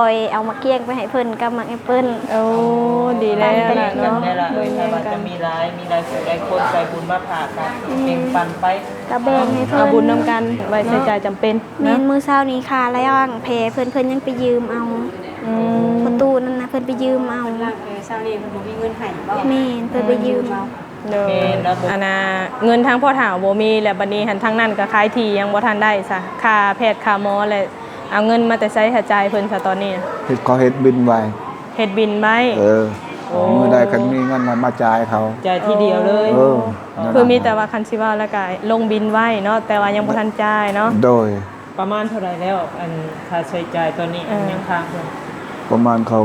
ອຍເອົາໝາກກ້ຽງໄປໃຫ້ເພິ່ນກັບໝາກແອັບເປິ້ນ. ໂອ້ ດີແລ້ວລະເນາະ ແມ່ນແຫຼະ ເອີຍ ຖ້າວ່າຈະມີຫຼາຍ ມີຫຼາຍຜູ້ຫຼາຍຄົນໃຈບຸນມາຝາກກໍ ອືມ ແບ່ງປັນໄປ ກໍແບ່ງໃຫ້ເພິ່ນ ເອົາບຸນນຳກັນ ໄວ້ໃຊ້ຈ່າຍຈຳເປັນ. ແມ່ນ ເນາະ ມື້ເຊົ້ານີ້ຄ່າລ້າງແພເພິ່ນ ເພິ່ນຍັງໄປຢືມເອົາ. ອືມ ພໍ່ຕູ້ນັ້ນນະ ເພິ່ນໄປຢືມເອົາ. ລ້າງແພເຊົ້ານີ້ເພິ່ນບໍ່ມີເງິນໃຫ້ບໍ? ແມ່ນ ເພິ່ນໄປຢືມເອົາ. ໂດຍ ແມ່ນລະ ອັນນ່າ ເງິນທາງພໍ່ເຖົ້າບໍ່ມີ ແລ້ວບັດນີ້ຫັ້ນທາງນັ້ນກໍຂາຍທີ່ຍັງບໍ່ທັນໄດ້ຊະ ຄ່າແພດຄ່າໝໍ ແລ້ວເອົາເງິນມາແຕ່ໃສຫາຈ່າຍເພິ່ນຊະຕອນນີ້? ເຮັດ ເຂົາເຮັດບິນໄວ້. ເຮັດບິນໄວ້? ເອີ ໂອ້ ມື້ໃດຄັນມີເງິນນະມາຈ່າຍເຂົາ ຈ່າຍທີດຽວເລີຍ. ເອີ ຄືມີແຕ່ວ່າຄັນຊິເວົ້າແລ້ວກໍລົງບິນໄວ້ເນາະ ແຕ່ວ່າຍັງບໍ່ທັນຈ່າຍເນາະ. ໂດຍ ປະມານເທົ່າໃດແລ້ວ ອັນຄ່າໃຊ້ຈ່າຍຕອນນີ້ ເອີ ຍັງຄ້າງເພິ່ນ? ປະມານເຂົາ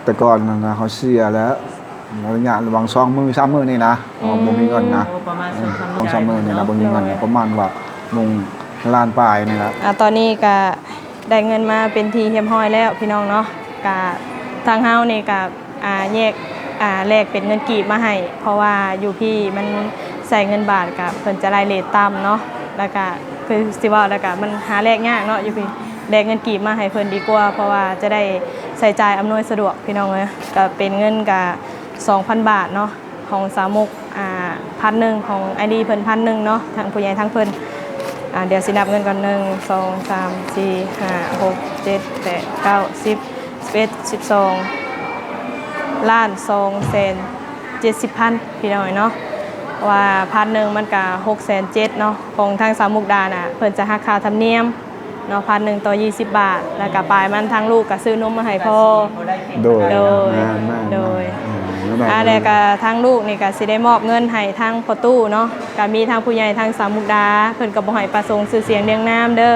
ແຕ່ກ່ອນຫັ້ນນະເຮົາເສຍແລ້ວ ໄລຍະຫວ່າງສອງມື້ສາມມື້ນີ້ນະ ເຮົາບໍ່ມີເງິນນະ. ໂອ້ ປະມານສອງສາມມື້ນີ້ນະ ບໍ່ມີເງິນນະ ປະມານວ່າວງລ້ານປາຍນີ້ລະ. ອ່າ ຕອນນີ້ກະໄດ້ເງິນມາເປັນທີ່ຮຽບຮ້ອຍແລ້ວພີ່ນ້ອງເນາະ. ກະທາງເຮົານີ້ກະ ອ່າ ແຍກ ອ່າ ແລກເປັນເງິນກີບມາໃຫ້ ເພາະວ່າຢູ່ພີ້ມັນໃຊ້ເງິນບາດ ກະເພິ່ນຈະໄລ່ເຣດຕ່ຳເນາະ. ແລ້ວກະຄືຊິເວົ້າແລ້ວກະມັນຫາແລກຍາກເນາະ ຢູ່ພີ້ ແລກເງິນກີບມາໃຫ້ເພິ່ນດີກວ່າ ເພາະວ່າຈະໄດ້ໃຊ້ຈ່າຍອຳນວຍສະດວກພີ່ນ້ອງເອີຍ. ກະເປັນເງິນກະສອງພັນບາດເນາະ ຂອງສາວມຸກ ອ່າ ພັນໜຶ່ງ ຂອງອ້າຍດີເພິ່ນພັນໜຶ່ງເນາະ ທັງຜູ້ໃຫຍ່ທັງເພິ່ນ. ອ່າ ດຽວຊິນັບເງິນກ່ອນ ໜຶ່ງ ສອງ ສາມ ສີ່ ຫ້າ ຫົກ ເຈັດ ແປດ ເກົ້າ ສິບ ສິບເອັດ ສິບສອງ ລ້ານສອງແສນເຈັດສິບພັນ ພີ່ນ້ອງເອີຍເນາະ. ເພາະວ່າພັນໜຶ່ງມັນກະຫົກແສນເຈັດເນາະ ຂອງທາງສາວມຸກດານະ ເພິ່ນຈະຫັກຄ່າທຳນຽມເນາະ ພັນໜຶ່ງຕໍ່ຊາວບາດ ແລ້ວກະປາຍມັນທາງລູກກະຊື້ນົມມາໃຫ້ພໍ່. ໂດຍ ໂດຍ ແມ່ນໆໆ ໂດຍ ອືມ ອ່າ ແລ້ວກະທາງລູກນີ້ກະຊິໄດ້ມອບເງິນໃຫ້ທາງພໍ່ຕູ້ເນາະ ກະມີທາງຜູ້ໃຫຍ່ທາງສາວມຸກດາ ເພິ່ນກະບໍ່ໃຫ້ປະສົງຊື່ສຽງລຽງນາມເດີ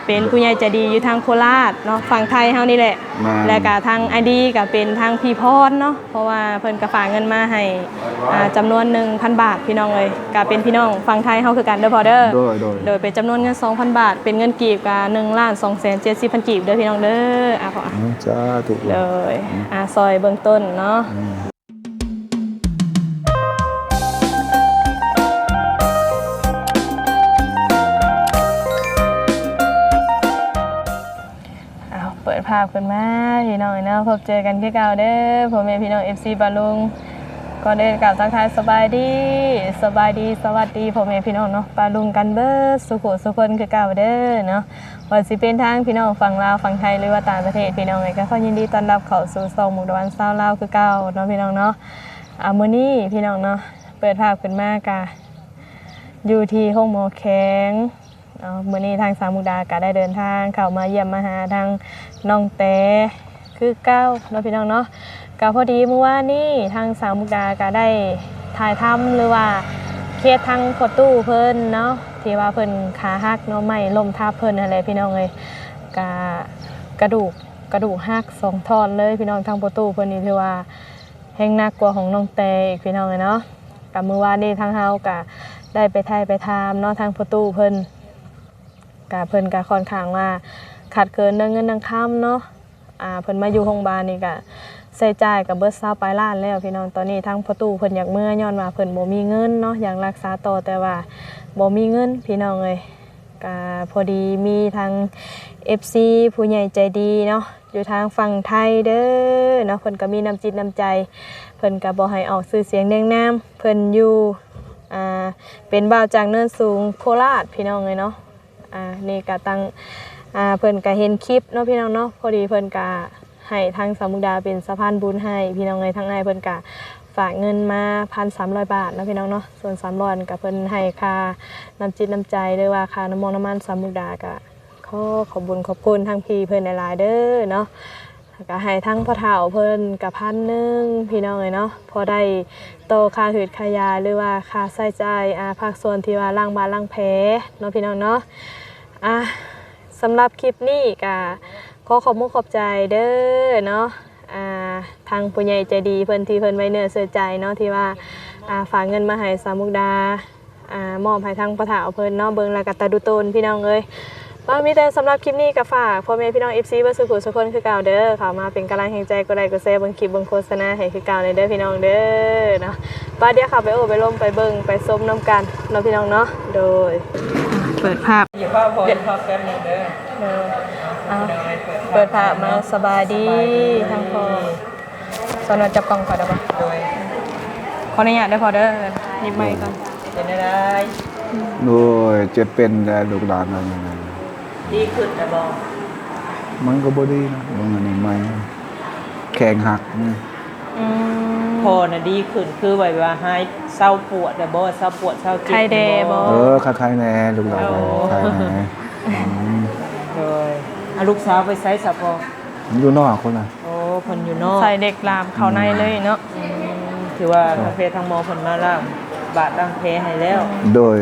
ເປັນຜູ້ໃຫຍ່ໃຈດີຢູ່ທາງໂຄລາດເນາະ ຝັ່ງໄທເຮົານີ້ແຫຼະ. ແມ່ນ ແລ້ວກະທາງອ້າຍດີກະເປັນທາງພີ່ພອນເນາະ ເພາະວ່າເພິ່ນກະຝາກເງິນມາໃຫ້ ອ່າ ຈຳນວນໜຶ່ງພັນບາດ ພີ່ນ້ອງເອີຍ ກະເປັນພີ່ນ້ອງຝັ່ງໄທເຮົາຄືກັນເດີພໍ່ເດີ. ໂດຍ ໂດຍ ໂດຍ ເປັນຈຳນວນເງິນສອງພັນບາດ ເປັນເງິນກີບກະໜຶ່ງລ້ານສອງແສນເຈັດສິບພັນກີບເດີພີ່ນ້ອງເດີ. ອ່າ ຂໍ ອືມ ສາທຸ ໂດຍ ອືມ ອ່າ ຊ່ອຍເບື້ອງຕົ້ນເນາະ. ອືມ ອ້າວ ເປີດພາບຂຶ້ນມາພີ່ນ້ອງເນາະ ພົບເຈີກັນຄືເກົ່າເດີ ພໍ່ແມ່ພີ່ນ້ອງ ເອັຟຊີ ປ້າລຸງ. ກ່ອນອື່ນກາບທັກທາຍສະບາຍດີ ສະບາຍດີ ສະຫວັດດີພໍ່ແມ່ພີ່ນ້ອງເນາະ ປ້າລຸງກັນເບິດສູ່ຜູ້ສູ່ຄົນຄືເກົ່າເດີເນາະ. ບໍ່ວ່າຊິເປັນທາງພີ່ນ້ອງຝັ່ງລາວ ຝັ່ງໄທ ຫຼືວ່າຕ່າງປະເທດ ພີ່ນ້ອງເອີຍ ກໍຂໍຍິນດີຕ້ອນຮັບເຂົ້າສູ່ຊ່ອງມຸກດາວັນຊາວລາວຄືເກົ່າເນາະ ພີ່ນ້ອງເນາະ. ອ່າ ມື້ນີ້ພີ່ນ້ອງເນາະ ເປີດພາບຂຶ້ນມາກະຢູ່ທີ່ໂຮງໝໍແຂວງ ເນາະ ມື້ນີ້ທາງສາວມຸກດາກໍໄດ້ເດີນທາງເຂົ້າມາຢ້ຽມມາຫາທາງນ້ອງແຕຄືເກົ່າເນາະ ພີ່ນ້ອງເນາະ. ກໍພໍດີມື້ວານນີ້ທາງສາວມຸກດາກໍໄດ້ຖ່າຍທຳ ຫຼືວ່າເຄສທາງພໍ່ຕູ້ເພິ່ນເນາະ ທີ່ວ່າເພິ່ນຂາຫັກເນາະ ໄມ້ລົ້ມທັບເພິ່ນຫັ້ນແຫຼະ ພີ່ນ້ອງເອີຍ. ກະກະດູກ ກະດູກຫັກສອງທ່ອນເລີຍ ພີ່ນ້ອງ. ທາງພໍ່ຕູ້ເພິ່ນນີ້ຖືວ່າແຮງໜັກກວ່າຂອງນ້ອງແຕອີກ ພີ່ນ້ອງເອີຍເນາະ. ກະມື້ວານນີ້ທາງເຮົາກະໄດ້ໄປຖ່າຍໄປຖາມເນາະ ທາງພໍ່ຕູ້ເພິ່ນ ກະເພິ່ນກະຂ້ອນຂ້າງວ່າຂາດເຂີນເລື່ອງເງິນເລື່ອງຄຳເນາະ. ອ່າ ເພິ່ນມາຢູ່ໂຮງບານນີ້ກະໃຊ້ຈ່າຍກະເບິດຊາວປາຍລ້ານແລ້ວ ພີ່ນ້ອງ. ຕອນນີ້ທາງພໍ່ຕູ້ເພິ່ນຢາກເມືອ ຍ້ອນວ່າເພິ່ນບໍ່ມີເງິນເນາະ ຢາກລັກສາຕໍ່ ແຕ່ວ່າບໍ່ມີເງິນ ພີ່ນ້ອງເອີຍ. ກະພໍດີມີທາງເອັຟຊີຜູ້ໃຫຍ່ໃຈດີເນາະ ຢູ່ທາງຝັ່ງໄທເດີເນາະ ເພິ່ນກໍມີນ້ຳຈິດນ້ຳໃຈ ເພິ່ນກໍບໍ່ໃຫ້ອອກຊື່ສຽງນຽງນາມ. ເພິ່ນຢູ່ ອ່າ ເປັນບ່າວຈາກເນີນສູງໂຄລາດ ພີ່ນ້ອງເອີຍເນາະ. ອ່າ ນີ້ກະຕັ້ງ ອ່າ ເພິ່ນກະເຫັນຄລິບເນາະ ພີ່ນ້ອງເນາະ ພໍດີເພິ່ນກະໃຫ້ທາງສາວມຸກດາເປັນສະພານບຸນໃຫ້ ພີ່ນ້ອງເອີຍ. ທາງອ້າຍເພິ່ນກະຝາກເງິນມາພັນສາມຮ້ອຍບາດເນາະ ພີ່ນ້ອງເນາະ ສ່ວນສາມຮ້ອຍກະເພິ່ນໃຫ້ຄ່ານ້ຳຈິດນ້ຳໃຈ ຫຼືວ່າຄ່ານ້ຳມັນ ນ້ຳມັນສາວມຸກດາ ກະ ຂໍຂອບບຸນຂອບຄຸນທາງພີ່ເພິ່ນຫຼາຍໆເດີເນາະ. ແລ້ວກະໃຫ້ທາງພໍ່ເຖົ້າເພິ່ນກະພັນໜຶ່ງ ພີ່ນ້ອງເອີຍເນາະ ພໍໄດ້ຕໍ່ຄ່າຫືດຄ່າຢາ ຫຼືວ່າຄ່າໃຊ້ຈ່າຍ ອ່າ ພາກສ່ວນທີ່ວ່າລ້າງບາດລ້າງແຜເນາະ ພີ່ນ້ອງເນາະ. ອ່າ ສຳລັບຄລິບນີ້ກະຂໍຂອບມຸກຂອບໃຈເດີເນາະ ອ່າ ທາງຜູ້ໃຫຍ່ໃຈດີເພິ່ນ ທີ່ເພິ່ນໄວ້ເນື້ອເຊື່ອໃຈເນາະ ທີ່ວ່າ ອ່າ ຝາກເງິນມາໃຫ້ສາວມຸກດາ ອ່າ ມອບໃຫ້ທາງພໍ່ເຖົ້າເພິ່ນເນາະ ເບິ່ງແລ້ວກໍຕາດູຕົນ ພີ່ນ້ອງເອີຍ. ເວົ້າມີແຕ່ສຳລັບຄລິບນີ້ກໍຝາກພໍ່ແມ່ພີ່ນ້ອງ ເອັຟຊີ ເບິດສູ່ຜູ້ສູ່ຄົນຄືເກົ່າເດີ ເຂົ້າມາເປັນກຳລັງແຮງໃຈ ກົດໄລກົດແຊ ເບິ່ງຄລິບເບິ່ງໂຄສະນາໃຫ້ຄືເກົ່າແດ່ເດີ ພີ່ນ້ອງເດີເນາະ. ໄປ ດຽວເຂົ້າໄປໂອ້ໄປລົມໄປເບິ່ງໄປຊົມນຳກັນເນາະ ພີ່ນ້ອງເນາະ. ໂດຍ ເປີດພາບ ຢ່າພາບພໍ ຢ່າພາບແປັບໜຶ່ງເດີ. ໂດຍ ເອົາ ພີ່ນ້ອງເອີຍ ເປີດ ເປີດພາບມາ ສະບາຍດີ ສະບາຍດີ ທັງພໍ່. ສາວນວນຈັບກ້ອງກ່ອນໄດ້ບໍ່? ໂດຍ ຂໍອະນຸຍາດເດີພໍ່ເດີ ຫຍິບໄມກ່ອນ. ເປັນຈັ່ງໃດ? ໂອ້ຍ ເຈັບເປັນແດ່ລູກຫຼານເອີຍ. ດີຂຶ້ນແລ້ວບໍ່? ມັນກໍບໍ່ດີນະ ເບິ່ງອັນນີ້ໃໝ່ ແຂ້ງຫັກ. ອືມ ພໍ່ນະດີຂຶ້ນ ຄືວ່າ ວ່າຫາຍ ເຊົາປວດແລ້ວບໍ່? ເຊົາປວດ ເຊົາເຈັບ ໄຄແດ່ບໍ່? ເອີ ຄາຍໆແດ່ລູກຫຼານ ໂອ້ ຄາຍແດ່. ອືມ ໂດຍ ອາ ລູກສາວໄປໃສສະພໍ່? ຢູ່ນອກພຸ້ນນະ. ໂອ້ ເພິ່ນຢູ່ນອກ ໃສ່ເຫຼັກລາມເຂົ້າໃນເລີຍເນາະ. ອືມ ຖືວ່າ ໂດຍ ທາງແພດທາງໝໍເພິ່ນມາລ້າງບາດລ້າງແຜໃຫ້ແລ້ວ. ໂດຍ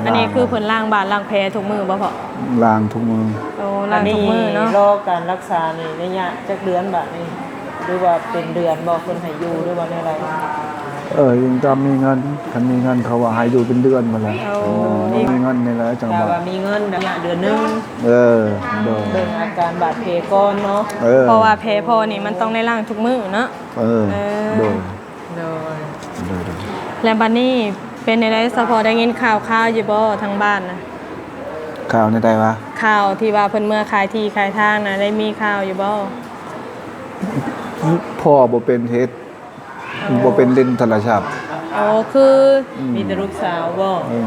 ອັນນີ້ຄືເພິ່ນລ້າງບາດລ້າງແຜທຸກມື້ບໍ່ພໍ່? ລ້າງທຸກມື້. ໂອ້ ລ້າງທຸກມື້ເນາະ. ອັນນີ້ລໍການລັກສານີ້ໄລຍະຈັກເດືອນບາດນີ້? ຫຼືວ່າເປັນເດືອນບໍ່ ເພິ່ນໃຫ້ຢູ່ ຫຼືວ່າແນວໃດ? ເອີ ຍັງຕາມມີເງິນ ຄັນມີເງິນເຂົາວ່າໃຫ້ຢູ່ເປັນເດືອນພຸ້ນແຫຼະ. ໂອ້ ບໍ່ມີເງິນນີ້ແຫຼະ ຈັ່ງວ່າ ວ່າມີເງິນໄລຍະເດືອນໜຶ່ງ. ເອີ ໂດຍ ເບິ່ງອາການບາດແຜກ່ອນເນາະ. ເອີ ເພາະວ່າແຜພໍ່ນີ້ມັນຕ້ອງໄດ້ລ້າງທຸກມື້ເນາະ. ເອີ ເອີ ໂດຍ ໂດຍ ໂດຍ ໂດຍ. ແລ້ວບັດນີ້ເປັນແນວໃດ ສະພໍ່ໄດ້ຍິນຂ່າວຄາວຢູ່ບໍ່ທາງບ້ານນະ? ຂ່າວແນວໃດວະ? ຂ່າວທີ່ວ່າເພິ່ນເມືອຂາຍທີ່ຂາຍທາງນະ ໄດ້ມີຂ່າວຢູ່ບໍ່? ພໍ່ບໍ່ເປັນເຮັດ ອໍ ບໍ່ເປັນຫຼິ້ນໂທລະສັບ. ອໍ ຄື ອືມ ມີແຕ່ລູກສາວບໍ່? ເອີ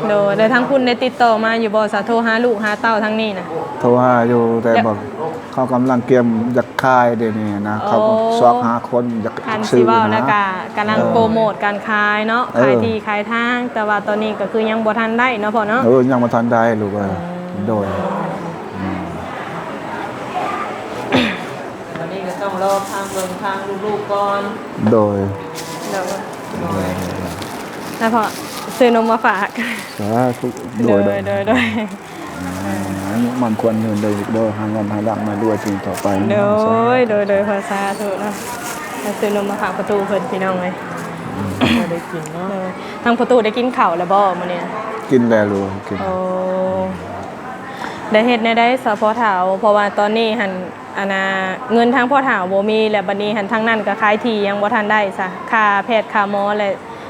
ໂດຍ ແລ້ວທາງພຸ້ນໄດ້ຕິດຕໍ່ມາຢູ່ບໍ່ສະ? ໂທຫາລູກຫາເຕົ້າທາງນີ້ນະ? ໂທຫາຢູ່ ແຕ່ ແຕ່ ບອກ ເຂົາກຳລັງກຽມຢາກຂາຍດຽວນີ້ນະ. ອໍ ເຂົາກໍຊອກຫາຄົນຢາກ ຄັນຊິເວົ້າແລ້ວກະກຳລັງ ເອີ ໂປຣໂມດການຂາຍເນາະ. ເອີ ຂາຍທີ່ຂາຍທາງ ແຕ່ວ່າຕອນນີ້ກໍຄືຍັງບໍ່ທັນໄດ້ເນາະພໍ່ເນາະ. ເອີ ຍັງບໍ່ທັນໄດ້ລູກເອີຍ. ອືມ ໂດຍ ອືມ ວັນນີ້ກໍຕ້ອງລໍທາງເບິ່ງທາງລູກໆກ່ອນ. ໂດຍ ໂດຍ ໂດຍ ໂດຍ ໂດຍ. ແລ້ວພໍ່ຊື້ນົມມາຝາກ. ສາທຸ ໂດຍ ໂດຍ ໂດຍ ໂດຍ ໂດຍ. ອືມ ອາຍຸໝັ້ນຂວັນຍືນເດີລູກເດີ ຫາເງິນຫາລາບມາລວຍຂຶ້ນຕໍ່ໄປ. ໂດຍ ໂດຍ ໂດຍ ຂໍສາທຸເນາະ. ມາຊື້ນົມມາຝາກພໍ່ຕູ້ເພິ່ນ ພີ່ນ້ອງເອີຍ. ອືມ ບໍ່ໄດ້ກິນເນາະ. ໂດຍ ທາງພໍ່ຕູ້ໄດ້ກິນເຂົ້າແລ້ວບໍ່ມື້ນີ້? ກິນແລ້ວລູກ ກິນ. ໂອ້ ໄດ້ເຮັດແນວໃດສະພໍ່ເຖົ້າ? ເພາະວ່າຕອນນີ້ຫັ້ນ ອັນນ່າ ເງິນທາງພໍ່ເຖົ້າບໍ່ມີ ແລ້ວບັດນີ້ຫັ້ນທາງນັ້ນກໍຂາຍທີ່ຍັງບໍ່ທັນໄດ້ຊະ ຄ່າແພດຄ່າໝໍ ແລະ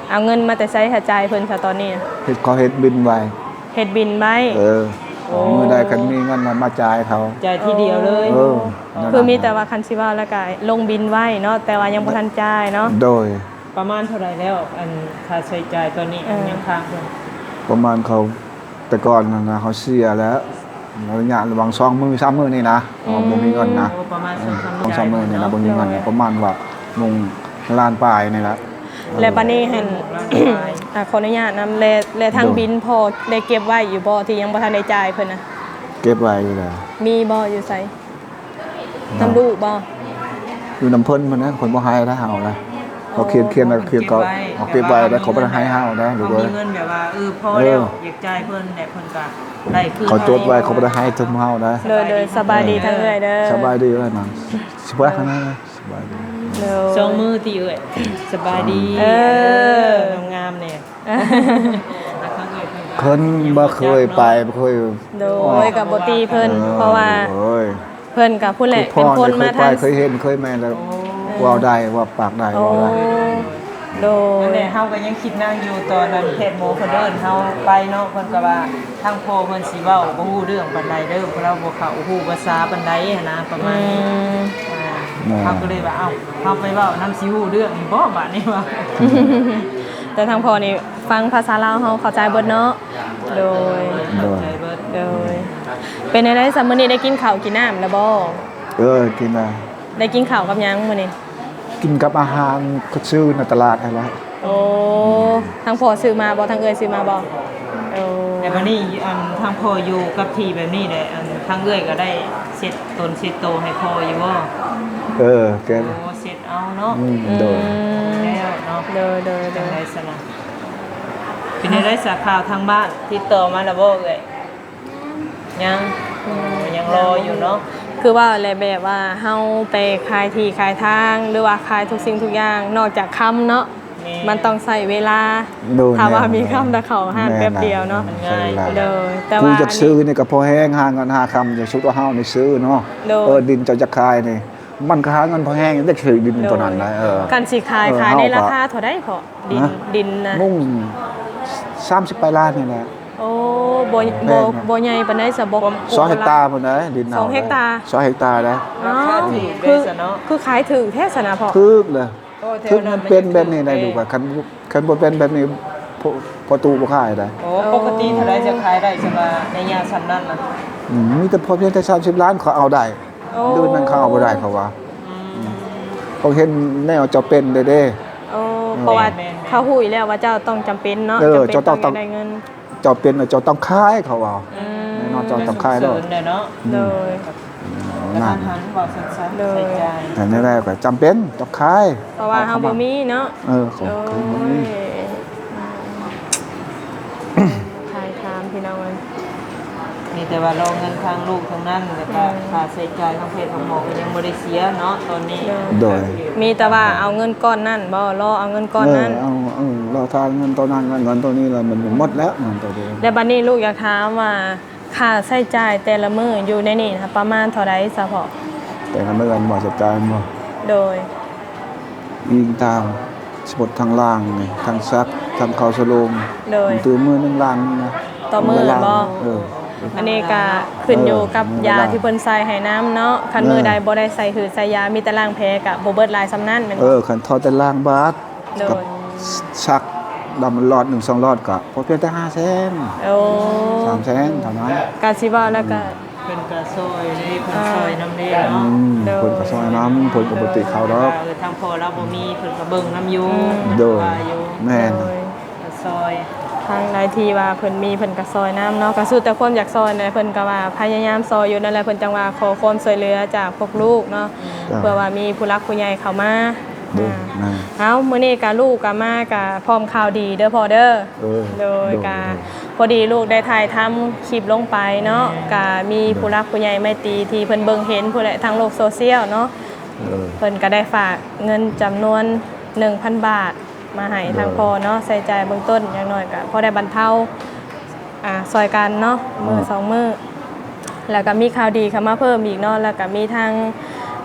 ເອົາເງິນມາແຕ່ໃສຫາຈ່າຍເພິ່ນຊະຕອນນີ້? ເຮັດ ເຂົາເຮັດບິນໄວ້. ເຮັດບິນໄວ້. ເອີ ໂອ້ ມື້ໃດຄັນມີເງິນນະມາຈ່າຍເຂົາ ຈ່າຍທີດຽວເລີຍ. ເອີ ຄືມີແຕ່ວ່າຄັນຊິເວົ້າແລ້ວກະລົງບິນໄວ້ເນາະ ແຕ່ວ່າຍັງບໍ່ທັນຈ່າຍເນາະ. ໂດຍ ປະມານເທົ່າໃດແລ້ວ ອັນຄ່າໃຊ້ຈ່າຍຕອນນີ້ ເອີ ຍັງຄ້າງເພິ່ນ? ປະມານເຂົາ ແຕ່ກ່ອນຫັ້ນນະ ເຮົາເສຍແລ້ວ ໄລຍະລະຫວ່າງສອງມື້ສາມມື້ນີ້ນະ ເຮົາບໍ່ມີເງິນນະ. ໂອ້ ປະມານສອງສາມມື້ນີ້ນະ ບໍ່ມີເງິນນະ ປະມານວ່າໜຶ່ງລ້ານປາຍນີ້ແຫຼະ. ແລະບັດນີ້ຫັ້ນ ອາ ຂໍອະນຸຍາດນຳ ແລະ ແລະທາງບິນພໍ່ໄດ້ເກັບໄວ້ຢູ່ບໍ່ ທີ່ຍັງບໍ່ທັນໄດ້ຈ່າຍເພິ່ນນະ? ເກັບໄວ້ຢູ່ແລ້ວ. ມີບໍ່ ຢູ່ໃສ? ນຳລູກບໍ່? ຢູ່ນຳເພິ່ນພຸ້ນນະ ເພິ່ນບໍ່ໃຫ້ນະເຮົານະ. ເຂົາຂຽນ ຂຽນແລ້ວ ເຂົາເກັບໄວ້ ເຂົາເກັບໄວ້ແລ້ວ ເຂົາບໍ່ໄດ້ໃຫ້ເຮົານະລູກເອີຍ. ມີເງິນແບບວ່າ ເອີ ພໍແລ້ວ ຢາກຈ່າຍເພິ່ນແຫຼະ ເພິ່ນກໍໄດ້ຄືນ. ເຂົາຈົດໄວ້ ເຂົາບໍ່ໄດ້ໃຫ້ເຖິງເຮົານະ. ໂດຍ ໂດຍ ສະບາຍດີທາງເອື້ອຍເດີ. ສະບາຍດີເອື້ອຍນະ. ສະບາຍດີ. ໂດຍ ສອງມື້ຕິເອື້ອຍ. ສະບາຍດີ. ເອີ ງາມໆແດ່. ເພິ່ນບໍ່ເຄີຍໄປ ບໍ່ເຄີຍ. ໂດຍ ກໍບໍ່ຕິເພິ່ນ ເອີ ເພາະວ່າ ໂອ້ຍ ເພິ່ນກໍພຸ້ນແຫຼະ ເປັນຄົນມາທາງ ເຄີຍເຫັນເຄີຍແມ່ນແລ້ວ. ເອີ ເວົ້າໄດ້ ເວົ້າປາກໄດ້ ເວົ້າໄດ້. ໂດຍ ນັ້ນແຫຼະ ເຮົາກໍຍັງຄິດນຳຢູ່ ຕອນນັ້ນແພດໝໍເພິ່ນເອີ້ນເຮົາໄປເນາະ ເພິ່ນກໍວ່າ ທາງພໍ່ເພິ່ນຊິເວົ້າບໍ່ຮູ້ເລື່ອງປານໃດເດີ ເພາະລາວບໍ່ເຂົ້າຮູ້ພາສາປານໃດຫັ້ນນະ ປະມານນີ້. ອືມ ອ່າ ເຮົາກໍເລີຍວ່າ ເອົ້າ ເຮົາໄປເວົ້ານຳຊິຮູ້ເລື່ອງຢູ່ບໍ່ບາດນີ້ວ່າ. ແຕ່ທາງພໍ່ນີ້ຟັງພາສາລາວເຮົາເຂົ້າໃຈເບິດເນາະ. ໂດຍ ໂດຍ ເຂົ້າໃຈເບິດ. ໂດຍ ເປັນແນວໃດຊະ ມື້ນີ້ໄດ້ກິນເຂົ້າກິນນ້ຳແລ້ວບໍ່? ເອີ ກິນແລ້ວ. ໄດ້ກິນເຂົ້າກັບຫຍັງມື້ນີ້? ກິນກັບອາຫານເຂົາຊື້ໃນຕະຫຼາດຫັ້ນແຫຼະ. ໂອ້ ທາງພໍ່ຊື້ມາບໍ່? ທາງເອື້ອຍຊື້ມາບໍ່? ໂອ້ ແຕ່ບັດນີ້ ອັນ ທາງພໍ່ຢູ່ກັບທີ່ແບບນີ້ແຫຼະ ອັນ ທາງເອື້ອຍກໍໄດ້ເຊັດຕົນເຊັດໂຕໃຫ້ພໍ່ຢູ່ບໍ່? ເອີ ແກ ໂອ້ ເຊັດເອົາເນາະ. ອືມ ໂດຍ ແລ້ວເນາະ. ໂດຍ ໂດຍ ໂດຍ ຈັ່ງໃດຊັ້ນນະ? ເປັນຈັ່ງໃດສາຂ່າວທາງບ້ານ ຕິດຕໍ່ມາແລ້ວບໍ່ເອື້ອຍ? ຍັງ ຍັງ ອືມ ຍັງລໍຢູ່ເນາະ. ຄືວ່າແຫຼະ ແບບວ່າເຮົາໄປຂາຍທີ່ຂາຍທາງ ຫຼືວ່າຂາຍທຸກສິ່ງທຸກຢ່າງ ນອກຈາກຄຳເນາະ ແມ່ນ ມັນຕ້ອງໃຊ້ເວລາ. ໂດຍ ຖ້າວ່າ ແມ່ນ ມີຄຳ ຖ້າເຂົ້າຮ້ານແປັບດຽວເນາະ ແມ່ນ ໃຊ້ເວລາ. ໂດຍ ແຕ່ວ່າ ຜູ້ຢາກຊື້ນີ້ກໍພໍແຮງ ຫາເງິນຫາຄຳ ຢ່າສຸດວ່າເຮົານີ້ຊື້ເນາະ. ໂດຍ ເອີ ດິນເຈົ້າຢາກຂາຍນີ້ ມັນກໍຫາເງິນພໍແຮງ ຢາກຊື້ດິນ ໂດຍ ຕົວນັ້ນໄດ້. ເອີ ຄັນຊິຂາຍ ເອີ ຂາຍໃນລາຄາເທົ່າໃດເພາະ? ດິນ ຮະ? ດິນນະ ມຸງ ສາມສິບປາຍລ້ານນີ້ແຫຼະ. ໂອ້ ບໍ່ ບໍ່ ບໍ່ໃຫຍ່ປານໃດຊະ ບໍ່ ສອງເຮັກຕາພຸ້ນໃດ໋ ດິນເຮົາ ສອງເຮັກຕາ ສອງເຮັກຕາໃດ໋. ອໍ ຄື ຄືຂາຍຖືກແທ້ຊັ້ນນະພໍ່ ຖືກເລີຍ. ຖືກ ມັນເປັນແບບນີ້ໄດ໋ລູກ ຄັນ ຄັນບໍ່ເປັນແບບນີ້ ພໍ່ຕູ້ບໍ່ຂາຍໄດ໋. ໂອ້ ປົກກະຕິເທົ່າໃດຈະຂາຍໄດ້ ສຳວ່າໄລຍະສ່ຳນັ້ນນະ? ອືມ ມີແຕ່ພໍພຽງແຕ່ສາມສິບລ້ານ ເຂົາເອົາໄດ້ ໂອ້ ໂດຍນັ້ນເຂົາເອົາບໍ່ໄດ້ ເຂົາວ່າ. ອືມ ເຂົາເຫັນແນວເຈົ້າເປັນເດ້ ເດ້. ໂອ້ ເອີ ເພາະວ່າ ແມ່ນໆໆ ເຂົາຮູ້ຢູ່ແລ້ວວ່າເຈົ້າຕ້ອງຈຳເປັນເນາະ. ເອີ ເຈົ້າເປັນ ເຈົ້າຕ້ອງ ຕ້ອງຢາກໄດ້ເງິນ ເຈົ້າເປັນແລ້ວເຈົ້າຕ້ອງຂາຍ ເຂົາວ່າ. ອືມ ແນ່ນອນເຈົ້າຕ້ອງຂາຍໂລດ ໂດຍ ອືມ ໂດຍ ກະທັນຫັນ ເວົ້າຊັ້ນໆ ໂດຍ ໃຊ້ຈ່າຍ ແຕ່ແນວໃດກໍຈຳເປັນຕ້ອງຂາຍ ເພາະວ່າເຮົາບໍ່ມີເນາະ. ເອີ ຂອງ ໂອ້ຍ ຂາຍຖາມພີ່ນ້ອງເອີຍ ມີແຕ່ວ່າລໍເງິນທາງລູກທາງນັ້ນ ແລ້ວກະ ອືມ ຄ່າໃຊ້ຈ່າຍທາງແພດທາງໝໍກໍຍັງບໍ່ໄດ້ເສຍເນາະຕອນນີ້. ໂດຍ ໂດຍ ມີແຕ່ວ່າເອົາເງິນກ້ອນນັ້ນບໍ່ ລໍເອົາເງິນກ້ອນນັ້ນ. ເອີ ເອົາ ເອີ ລໍຖ້າເງິນໂຕນັ້ນ ເງິນໂຕນີ້ລະມັນໝົດແລ້ວ ເງິນໂຕນີ້. ແລ້ວບັດນີ້ລູກຢາກຖາມວ່າ ຄ່າໃຊ້ຈ່າຍແຕ່ລະມື້ຢູ່ໃນນີ້ນະ ປະມານເທົ່າໃດຊະພໍ່? ແຕ່ລະມື້ອັນບໍ່ ໃຊ້ຈ່າຍແມ່ນບໍ່? ໂດຍ ອີງຕາມສົມມຸດທາງລ່າງນີ້ ທັງສັກ ທັງເຂົ້າສະໂລງ ໂດຍ ມັນຖືມື້ໜຶ່ງລ້ານນະ ຕໍ່ມື້ແມ່ນບໍ່? ເອີ ອັນນີ້ກະຂຶ້ນຢູ່ກັບ ເອີ ຢາທີ່ເພິ່ນໃສ່ໃຫ້ນຳເນາະ. ຄັນມື້ໃດ ເອີ ບໍ່ໄດ້ໃສ່ຫືດໃສ່ຢາ ມີແຕ່ລ້າງແຜກະບໍ່ເບິດຫຼາຍສ່ຳນັ້ນແມ່ນບໍ່? ເອີ ຄັນເທົ່າແຕ່ລ້າງບາດ ໂດຍ ກັບສັກດຳຫຼອດໜຶ່ງສອງຫຼອດກະພໍພຽງແຕ່ຫ້າແສນ ໂອ້ ສາມແສນເທົ່ານັ້ນ. ກະຊິເວົ້າແລ້ວກະ ເພິ່ນກະຊ່ອຍເດ້ ເພິ່ນ ອ່າ ຊ່ອຍນຳເດ້ເນາະ. ອືມ ໂດຍ ເພິ່ນກະຊ່ອຍນຳ ເພິ່ນກະບໍ່ຕິເຂົາດອກ. ເອີ ທາງພໍ່ລາວບໍ່ມີ ເພິ່ນກະເບິ່ງນຳຢູ່ ອືມ ໂດຍ ວ່າຢູ່ ແມ່ນ ໂດຍ ກະຊ່ອຍ ທາງໃດທີ່ວ່າເພິ່ນມີ ເພິ່ນກະຊ່ອຍນຳເນາະ. ກະສຸດແຕ່ຄວາມຢາກຊ່ອຍນະ ເພິ່ນກະວ່າພະຍາຍາມຊ່ອຍຢູ່ນັ້ນແຫຼະ. ເພິ່ນຈັ່ງວ່າຂໍຄວາມຊ່ວຍເຫຼືອຈາກພວກລູກເນາະ ເພື່ອວ່າມີຜູ້ຫຼັກຜູ້ໃຫຍ່ເຂົ້າມາ. ໂດຍ ອ່າ ແມ່ນ. ເອົາ ມື້ນີ້ກະລູກກະມາກະພ້ອມຂ່າວດີເດີພໍ່ເດີ. ເອີ ໂດຍ ໂດຍ ກະ ໂດຍ ພໍດີລູກໄດ້ຖ່າຍທຳຄລິບລົງໄປເນາະ ກະມີ ໂດຍ ຜູ້ຫຼັກຜູ້ໃຫຍ່ໄມຕີທີ່ເພິ່ນເບິ່ງເຫັນພຸ້ນແຫຼະ ທາງໂລກໂຊຊຽວເນາະ. ເອີ ເພິ່ນກະໄດ້ຝາກເງິນຈຳນວນໜຶ່ງພັນບາດມາໃຫ້ ໂດຍ ທາງພໍ່ເນາະ ໃຊ້ຈ່າຍເບື້ອງຕົ້ນ ຢ່າງໜ້ອຍກະພໍໄດ້ບັນເທົາ ອ່າ ຊ່ອຍກັນເນາະ ມື້ ອ່າ ສອງມື້. ແລ້ວກະມີຂ່າວດີເຂົ້າມາເພີ່ມອີກເນາະ ແລ້ວກະມີທາງ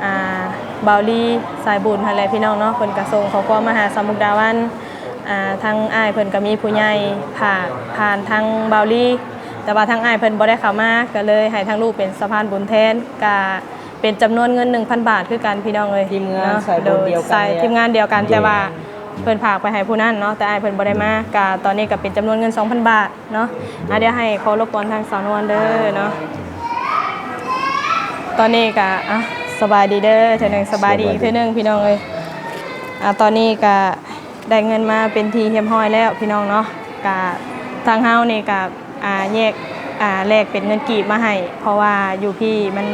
ອ່າ ບ່າວລີສາຍບຸນຫັ້ນແຫຼະພີ່ນ້ອງເນາະ ເພິ່ນກະສົ່ງຂໍ້ຄວາມມາຫາສາວມຸກດາວັນ. ອ່າ ທາງອ້າຍເພິ່ນກະມີຜູ້ໃຫຍ່ຝາກຜ່ານທາງບ່າວລີ ແຕ່ວ່າທາງອ້າຍເພິ່ນບໍ່ໄດ້ເຂົ້າມາ ກະເລີຍໃຫ້ທາງລູກເປັນສະພານບຸນແທນ ກະເປັນຈຳນວນເງິນໜຶ່ງພັນບາດຄືກັນພີ່ນ້ອງເອີຍ. ທີມງານ ເນາະ ສາຍບຸນ ໂດຍ ດຽວກັນ ສາຍ ເລີຍ ທີມງານດຽວກັນ ໂດຍ ແຕ່ວ່າເພິ່ນຝາກໄປໃຫ້ຜູ້ນັ້ນເນາະ ແຕ່ອ້າຍເພິ່ນບໍ່ໄດ້ມາ ກະຕອນນີ້ກະເປັນຈຳນວນເງິນສອງພັນບາດ ເນາະ. ອ່າ ດຽວໃຫ້ຂໍລົບກວນທາງສາວນວນເດີເນາະ. ຕອນນີ້ກະ ອ່າ ສະບາຍດີເດີເທື່ອໜຶ່ງ ສະບາຍດີອີກເທື່ອໜຶ່ງພີ່ນ້ອງເອີຍ. ອ່າ ຕອນນີ້ກະໄດ້ເງິນມາເປັນທີ່ຮຽບຮ້ອຍແລ້ວພີ່ນ້ອງເນາະ. ກະທາງເຮົານີ້ກະ ອ່າ ແຍກ ອ່າ ແລກເປັນເງິນກີບມາໃຫ້ ເພາະວ່າຢູ່ພີ້ມັນ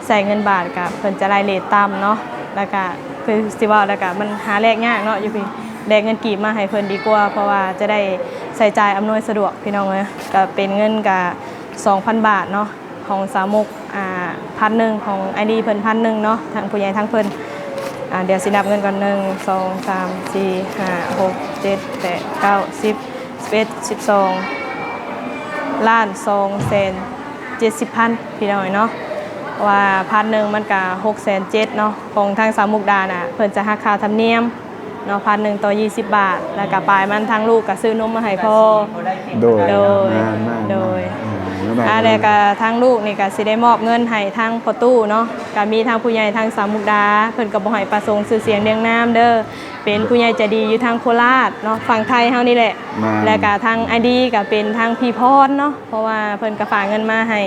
ໃຊ້ເງິນບາດກະເພິ່ນຈະໄລ່ເຣດຕ່ຳເນາະ. ແລ້ວກະຄືຊິເວົ້າແລ້ວກະມັນຫາແລກຍາກເນາະ ຢູ່ພີ້ແລກເງິນກີບມາໃຫ້ເພິ່ນດີກວ່າ ເພາະວ່າຈະໄດ້ໃຊ້ຈ່າຍອຳນວຍສະດວກພີ່ນ້ອງເອີຍ. ກະເປັນເງິນກະສອງພັນບາດເນາະ ຂອງສາວມຸກ ອ່າ ພັນໜຶ່ງ ຂອງອ້າຍດີເພິ່ນພັນໜຶ່ງເນາະ ທາງຜູ້ໃຫຍ່ທາງເພິ່ນ. ອ່າ ດຽວຊິນັບເງິນກ່ອນ ໜຶ່ງ ສອງ ສາມ ສີ່ ຫ້າ ຫົກ ເຈັດ ແປດ ເກົ້າ ສິບ ສິບເອັດ ສິບສອງ ລ້ານສອງແສນເຈັດສິບພັນ ພີ່ນ້ອງເອີຍເນາະ. ເພາະວ່າພັນໜຶ່ງມັນກະຫົກແສນເຈັດເນາະ ຂອງທາງສາວມຸກດານະ ເພິ່ນຈະຫັກຄ່າທຳນຽມ ເນາະ ພັນໜຶ່ງຕໍ່ຊາວບາດ ແລ້ວກະປາຍມັນທາງລູກກະຊື້ນົມມາໃຫ້ພໍ່. ໂດຍ ໂດຍ ແມ່ນໆໆ ໂດຍ ອືມ ອ່າ ແລ້ວກະທາງລູກນີ້ກະຊິໄດ້ມອບເງິນໃຫ້ທາງພໍ່ຕູ້ເນາະ ກະມີທາງຜູ້ໃຫຍ່ທາງສາວມຸກດາ ເພິ່ນກະບໍ່ໃຫ້ປະສົງຊື່ສຽງລຽງນາມເດີ ເປັນຜູ້ໃຫຍ່ໃຈດີຢູ່ທາງໂຄລາດເນາະ ຝັ່ງໄທເຮົານີ້ແຫຼະ. ແມ່ນ ແລ້ວກະທາງອ້າຍດີກະເປັນທາງພີ່ພອນເນາະ ເພາະວ່າເພິ່ນກະຝາກເງິນມາໃຫ້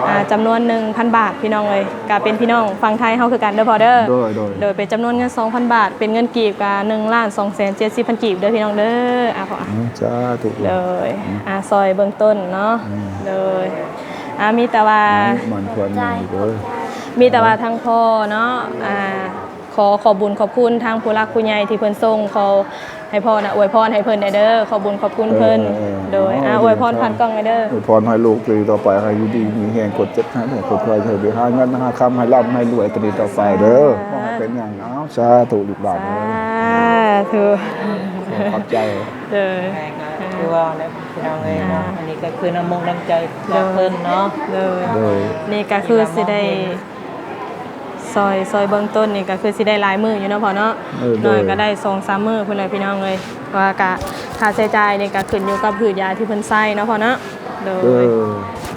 ອ່າ ຈຳນວນໜຶ່ງພັນບາດ ພີ່ນ້ອງເອີຍ ກະເປັນພີ່ນ້ອງຝັ່ງໄທເຮົາຄືກັນເດີພໍ່ເດີ. ໂດຍ ໂດຍ ໂດຍ ເປັນຈຳນວນເງິນສອງພັນບາດ ເປັນເງິນກີບກະໜຶ່ງລ້ານສອງແສນເຈັດສິບພັນກີບເດີພີ່ນ້ອງເດີ. ອ່າ ຂໍ ອືມ ສາທຸ ໂດຍ ອືມ ອ່າ ຊ່ອຍເບື້ອງຕົ້ນເນາະ. ອືມ ໂດຍ ອ່າ ມີແຕ່ວ່າ ມັນຄວນມີເດີ ມີແຕ່ວ່າທາງພໍ່ເນາະ ອ່າ ຂໍຂອບບຸນຂອບຄຸນທາງຜູ້ຫຼັກຜູ້ໃຫຍ່ທີ່ເພິ່ນສົ່ງ ຂໍໃຫ້ພໍ່ນະອວຍພອນໃຫ້ເພິ່ນແດ່ເດີ ຂອບບຸນຂອບຄຸນເພິ່ນ. ເອີ ເອີ ເອີ ໂດຍ ເອົາ ອາ ອວຍພອນຜ່ານກ້ອງແດ່ເດີ. ອວຍພອນໃຫ້ລູກຕີຕໍ່ໄປ ໃຫ້ຢູ່ດີມີແຮງ ຄວາມເຈັບໃຫ້ໄດ້ ຄວາມໄຂ້ໃຫ້ໄດ້ ຫາເງິນຫາຄຳ ໃຫ້ລ່ຳໃຫ້ລວຍຕີຕໍ່ໄປເດີ. ສາທຸ ບໍ່ໃຫ້ເປັນຫຍັງ. ເອົາ ສາທຸລູກຫຼານເດີ. ສາທຸ ຂອບໃຈ. ໂດຍ ແມ່ນກໍຄືວ່າແຫຼະພີ່ນ້ອງເອີຍເນາະ ອ່າ ອັນນີ້ກໍຄືນ້ຳມົກນ້ຳໃຈຈາກເພິ່ນເນາະ. ໂດຍ ໂດຍ ນີ້ກໍຄືຊິໄດ້ ຊ່ອຍ ຊ່ອຍເບື້ອງຕົ້ນນີ້ກໍຄືຊິໄດ້ຫຼາຍມື້ຢູ່ເນາະພໍ່ເນາະ. ເອີ ໜ້ອຍກໍໄດ້ສອງສາມມື້ພຸ້ນແຫຼະພີ່ນ້ອງເອີຍ ເພາະວ່າກະຄ່າໃຊ້ຈ່າຍນີ້ກໍຂຶ້ນຢູ່ກັບຫືດຢາທີ່ເພິ່ນໃຊ້ເນາະພໍ່ເນາະ. ໂດຍ ເອີ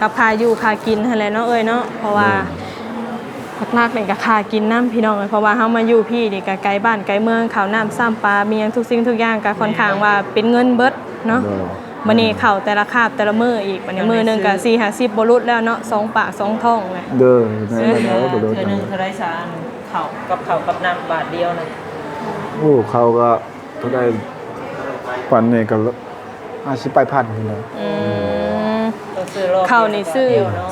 ກັບຄ່າຢູ່ຄ່າກິນຫັ້ນແຫຼະເນາະເອື້ອຍເນາະ ເພາະວ່າ ໂດຍ ຫຼັກໆນີ້ກໍຄ່າກິນນຳພີ່ນ້ອງເອີຍ ເພາະວ່າເຮົາມາຢູ່ພີ້ນີ້ກໍໄກບ້ານໄກເມືອງ ເຂົ້ານ້ຳຊ້ຳປາ ມີຫຍັງທຸກສິ່ງທຸກຢ່າງກໍຄ່ອນຂ້າງວ່າເປັນເງິນເບິດເນາະ ໂດຍ ບັດນີ້ເຂົ້າແຕ່ລະຄາບແຕ່ລະມື້ອີກ ບັດນີ້ມື້ໜຶ່ງກໍສີ່ຫ້າສິບບໍ່ຫຼຸດແລ້ວເນາະ ສອງປາກສອງທ້ອງແຫຼະ ໂດຍ ແມ່ນແລ້ວ ເທື່ອໜຶ່ງເທົ່າໃດຊະ ອັນເຂົ້າ ກັບເຂົ້າກັບນ້ຳບາດດຽວນະ? ໂອ້ ເຂົ້າກໍ ເທົ່າໃດ ປັນນີ້ກໍ ອາດຊິປາຍພັນພຸ້ນແຫຼະ ອືມ ຕ້ອງຊື້ລອບ ເຂົ້ານີ້ຊື້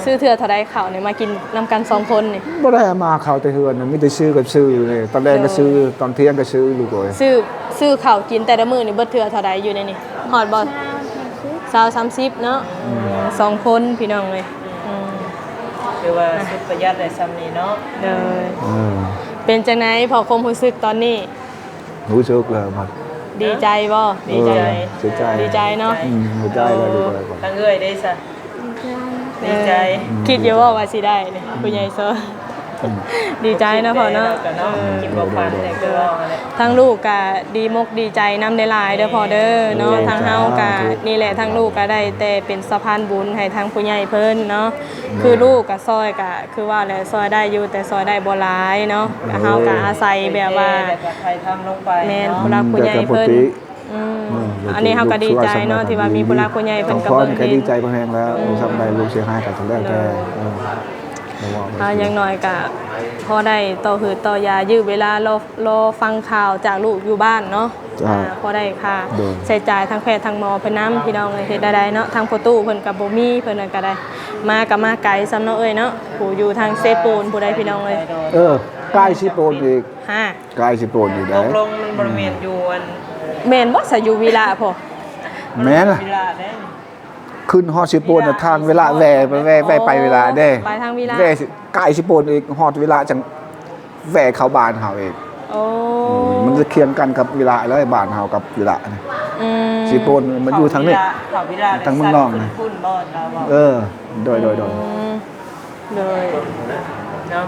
ຊື້ເທື່ອເທົ່າໃດເຂົ້ານີ້ ມາກິນນຳກັນສອງຄົນນີ້? ບໍ່ໄດ້ເອົາມາເຂົ້າແຕ່ເຮືອນນະ ມີແຕ່ຊື້ກັບຊື້ນີ້ ຕອນແລງກໍຊື້ ຕອນທ່ຽງກໍຊື້ ລູກເອີຍ ຊື້ ຊື້ເຂົ້າກິນແຕ່ລະມື້ນີ້ເບິດເທື່ອເທົ່າໃດຢູ່ໃນນີ້ ຮອດບໍ່? ຊາວ ສາມສິບເນາະ ອືມ ສອງຄົນພີ່ນ້ອງເອີຍ ອືມ ຖືວ່າສຸດປະຢັດໄດ້ຊ່ຳນີ້ເນາະ ໂດຍ ເອີ ເປັນຈັ່ງໃດພໍ່ ຄວາມຮູ້ສຶກຕອນນີ້? ຮູ້ສຶກແລ້ວມັນ ດີໃຈບໍ່? ເອີ ດີໃຈ ເສຍໃຈ ດີໃຈເນາະ ອືມ ເສຍໃຈແລ້ວ ເອີ ລູກເອີຍ ທາງເອື້ອຍເດ້ຊະ? ດີໃຈ ເອີ ຄິດຢູ່ບໍ່ວ່າຊິໄດ້ນີ້ ຜູ້ໃຫຍ່ໂຊ ອືມ ດີໃຈເນາະພໍ່ເນາະ ເອີ ຄິດບໍ່ຝັນແຕ່ຄືວ່າຫັ້ນແຫຼະ ທາງລູກກະດີມົກດີໃຈນຳຫຼາຍໆເດີພໍ່ເດີເນາະ ໂດຍ ທາງເຮົາກະ ສາທຸ ນີ້ແຫຼະ ທາງລູກກະໄດ້ແຕ່ເປັນສະພານບຸນໃຫ້ທາງຜູ້ໃຫຍ່ເພິ່ນເນາະ ໂດຍ ຄືລູກກະຊ່ອຍກະ ຄືວ່າແຫຼະ ຊ່ອຍໄດ້ຢູ່ ແຕ່ຊ່ອຍໄດ້ບໍ່ຫຼາຍເນາະ ໂດຍ ກໍເຮົາກໍອາໄສແບບວ່າ ແຕ່ກໍຖ່າຍທຳລົງໄປ ແມ່ນ ເນາະ ຜູ້ຫຼັກຜູ້ໃຫຍ່ເພິ່ນ ອືມ ເອີ ອັນນີ້ເຮົາກໍດີໃຈເນາະ ທີ່ວ່າມີຜູ້ຫຼັກຜູ້ໃຫຍ່ເພິ່ນກໍເບິ່ງເຫັນ ຕ້ອງພໍນີ້ກໍດີໃຈພໍແຮງແລ້ວ ອືມ ຊ່ຳໃດລູກເສຍຫາຍກໍແລ້ວແຕ່ ໂດຍ ເອີ ບໍ່ວ່າ ອາ ຢ່າງໜ້ອຍກໍພໍໄດ້ຕໍ່ຫືດຕໍ່ຢາ ຢື້ເວລາລໍ ລໍຟັງຂ່າວຈາກລູກຢູ່ບ້ານເນາະ ຈ້າ ອ່າ ພໍໄດ້ຄ່າ ໂດຍ ໃຊ້ຈ່າຍທາງແພດທາງໝໍເພິ່ນນຳ ພີ່ນ້ອງເອີຍ ເຮັດແນວໃດເນາະ ທາງພໍ່ຕູ້ເພິ່ນກໍບໍ່ມີ ເພິ່ນກໍໄດ້ ມາກໍມາໄກຊ້ຳເນາະເອື້ອຍເນາະ ຜູ້ຢູ່ທາງເຊໂປນຜູ້ໃດພີ່ນ້ອງເອີຍ ເອີ ໃກ້ເຊໂປນອີກ ຮະ ໃກ້ເຊໂປນອີກໃດ໋ ຕົກລົງມັນບໍ່ແມ່ນຢູ່ອັນ ແມ່ນບໍ່ຊະ ຢູ່ວິລະພຸ້ນ ແມ່ນລະ ວິລະເດ້ ຂຶ້ນຮອດເຊໂປນນະ ທາງວິລະ ແວ່ ແວ່ ແວ່ໄປວິລະເດ້ ໄປທາງວິລະ ແວ່ ໃກ້ເຊໂປນອີກ ຮອດວິລະຈັ່ງ ແວ່ເຂົ້າບ້ານເຮົາອີກ ໂອ້ ອືມ ມັນຈະຄຽງກັນກັບວິລະເລີຍ ບ້ານເຮົາກັບວິລະນີ້ ອືມ ເຊໂປນມັນຢູ່ທາງນີ້ ເຂົ້າວິລະ ທາງເມືອງນອກນະ ເອີ ໂດຍ ໂດຍ ໂດຍ ອືມ ໂດຍ ເນາະ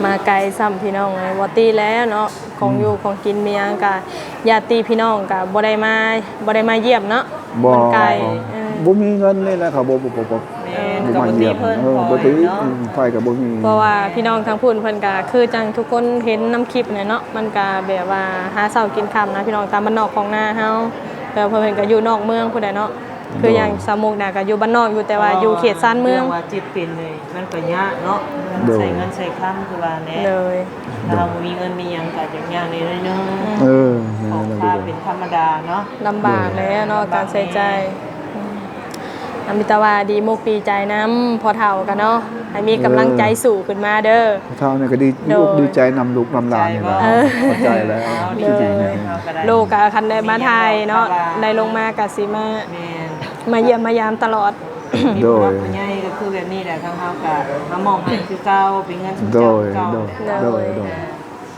ມາໄກຊ້ຳພີ່ນ້ອງເອີຍ ບໍ່ຕິແລ້ວເນາະ ຂອງ ອືມ ຢູ່ຂອງກິນມີຫຍັງກະ ຍາດຕິພີ່ນ້ອງກະບໍ່ໄດ້ມາ ບໍ່ໄດ້ມາຢ້ຽມເນາະ ບໍ່ ມັນໄກ ເອີ ບໍ່ມີເງິນນີ້ແຫຼະ ເຂົາບໍ່ ບໍ່ ບໍ່ ບໍ່ ແມ່ນ ບໍ່ມາຢ້ຽມ ກໍບໍ່ຕິເພິ່ນ ເອີ ບໍ່ຕິ ເນາະ ອືມ ໃຜກໍບໍ່ມີ ເພາະວ່າພີ່ນ້ອງທາງພຸ້ນເພິ່ນກໍຄືຈັ່ງທຸກຄົນເຫັນນຳຄລິບແຫຼະເນາະ ມັນກໍແບບວ່າຫາເຊົ້າກິນຄ່ຳນະ ພີ່ນ້ອງຕາມບ້ານນອກຂອງນາເຮົາ ແຕ່ວ່າເພິ່ນກໍຢູ່ນອກເມືອງພຸ້ນແຫຼະເນາະ ຄືຢ່າງ ໂດຍ ສາວມຸກນະກໍຢູ່ບ້ານນອກຢູ່ ແຕ່ວ່າ ໂດຍ ຢູ່ເຂດຊານເມືອງ ເລື່ອງວ່າເຈັບເປັນນີ້ ມັນກໍຍາກເນາະ ໂດຍ ໃຊ້ເງິນໃຊ້ຄຳຄືວ່າແຫຼະ ໂດຍ ຖ້າເຮົາບໍ່ມີເງິນມີຫຍັງກໍຈະຍາກແດ່ໜ້ອຍໜຶ່ງ ເອີ ແມ່ນແລ້ວ ເປັນທຳມະດາເນາະ ລຳບາກແລ້ວເນາະ ການໃຊ້ຈ່າຍ ອືມ ອາ ມີແຕ່ວ່າດີມຸກດີໃຈນຳພໍ່ເຖົ້າກັນເນາະ ໃຫ້ມີກຳລັງໃຈ ເອີ ສູ້ຂຶ້ນມາເດີ ພໍ່ເຖົ້ານີ້ກໍດີ ໂດຍ ມຸກດີໃຈນຳລູກນຳຫຼານນີ້ແຫຼະ ເອີ ເຂົ້າໃຈແລ້ວ ໂດຍ ລູກກໍຄັນໄດ້ມາຖ່າຍເນາະ ໄດ້ລົງມາກໍຊິມາ ແມ່ນ ມາຢ້ຽມມາຢາມຕະຫຼອດ ໂດຍ ມີຜູ້ຫຼັກຜູ້ໃຫຍ່ກໍຄືແບບນີ້ແຫຼະ ທາງເຮົາກໍມາມອບໃຫ້ຄືເກົ່າ ເປັນເງິນຊຸມເຈົ້າ ໂດຍ ຄືເກົ່າ ໂດຍ ໂດຍ ໂດຍ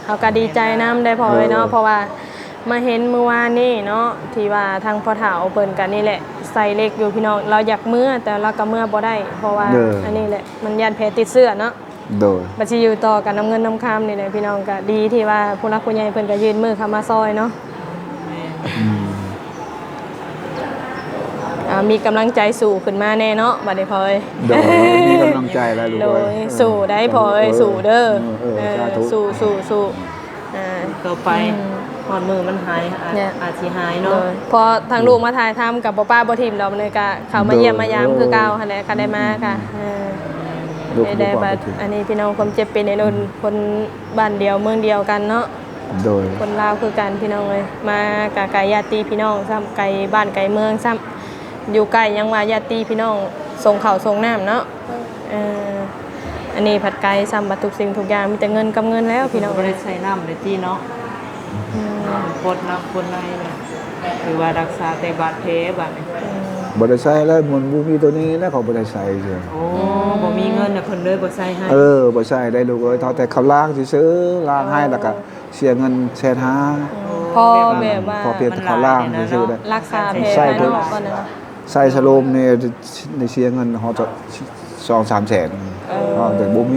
ເຮົາກໍດີໃຈນຳໄດ້ພໍ່ເອີຍເນາະ ເອີ ເພາະວ່າມາເຫັນມື້ວານນີ້ເນາະ ທີ່ວ່າທາງພໍ່ເຖົ້າເພິ່ນກໍນີ້ແຫຼະ ໃສ່ເຫຼັກຢູ່ພີ່ນ້ອງ ລາວຢາກເມືອ ແຕ່ລາວກໍເມືອບໍ່ໄດ້ ເພາະວ່າ ເອີ ອັນນີ້ແຫຼະ ມັນຢ້ານແຜ່ຕິດເຊື້ອເນາະ ໂດຍ ບັດຊິຢູ່ຕໍ່ກັນນຳເງິນນຳຄຳນີ້ແຫຼະ ພີ່ນ້ອງ ກໍດີທີ່ວ່າຜູ້ຫຼັກຜູ້ໃຫຍ່ເພິ່ນກໍຍື່ນມືເຂົ້າມາຊ່ອຍເນາະ ອືມ ອ່າ ມີກຳລັງໃຈສູ້ຂຶ້ນມາແນ່ເນາະ ບັດນີ້ພໍ່ເອີຍ ໂດຍ ມີກຳລັງໃຈແລ້ວລູກເອີຍ ໂດຍ ສູ້ໄດ້ພໍ່ເອີຍ ເອີ ສູ້ເດີ ເອີ ເອີ ເອີ ສາທຸ ສູ້ ສູ້ ສູ້ ອ່າ ຕໍ່ໄປ ອືມ ຮອດມື້ມັນຫາຍ ອາດ ແມ່ນ ອາດຊິຫາຍເນາະ ໂດຍ ເພາະທາງ ອືມ ລູກມາຖ່າຍທຳກໍບໍ່ປະບໍ່ຖິ້ມດອກ ມື້ນີ້ກໍເຂົ້າມາ ໂດຍ ຢ້ຽມມາຢາມ ໂດຍ ຄືເກົ່າຫັ້ນແຫຼະ ຄັນໄດ້ມາກໍ ອືມ ເອີ ລູກ ໄດ້ ບໍ່ປະບໍ່ຖິ້ມ ອັນນີ້ພີ່ນ້ອງ ຄວາມເຈັບເປັນໃນລຸ້ນ ອືມ ຄົນບ້ານດຽວເມືອງດຽວກັນເນາະ ໂດຍ ຄົນລາວຄືກັນພີ່ນ້ອງເອີຍ ມາກະໄກຍາດຕິພີ່ນ້ອງຊ້ຳ ໄກບ້ານໄກເມືອງຊ້ຳ ຢູ່ໃກ້ຍັງວ່າຍາດຕິພີ່ນ້ອງສົ່ງເຂົ້າສົ່ງນ້ຳເນາະ ເອີ ອັນນີ້ພັດໄກຊ້ຳ ບັດທຸກສິ່ງທຸກຢ່າງມີແຕ່ເງິນກັບເງິນແລ້ວພີ່ນ້ອງ ບໍ່ໄດ້ໃຊ້ນ້ຳເລີຍຕິເນາະ ອືມ ນ້ຳປົດນ້ຳປົດໃນ ຖືວ່າຮັກສາແຕ່ບາດແຜບາດນີ້ ອືມ ບໍ່ໄດ້ໃຊ້ແລ້ວ ມັນບໍ່ມີໂຕນີ້ແລ້ວ ເຂົາບໍ່ໄດ້ໃຊ້ເທື່ອ ໂອ້ ອືມ ບໍ່ມີເງິນນະ ເພິ່ນເລີຍບໍ່ໃຊ້ໃຫ້ ເອີ ບໍ່ໃຊ້ໄດ້ລູກເອີຍ ເທົ່າແຕ່ເຂົາລ້າງຊື່ໆ ລ້າງໃຫ້ ອໍ ແລ້ວກໍ ເສຍເງິນແສນຫ້າ ອືມ ພໍແບບວ່າ ພໍພຽງແຕ່ເຂົາລ້າງຊື່ໆ ເນາະ ຮັກສາແຜ ໃສ່ ພາຍນອກກ່ອນນະ ໃສ່ສະໂລມນີ້ໄດ້ເສຍເງິນຮອດສອງສາມແສນ ເອີ ເຮົາແຕ່ບໍ່ມີ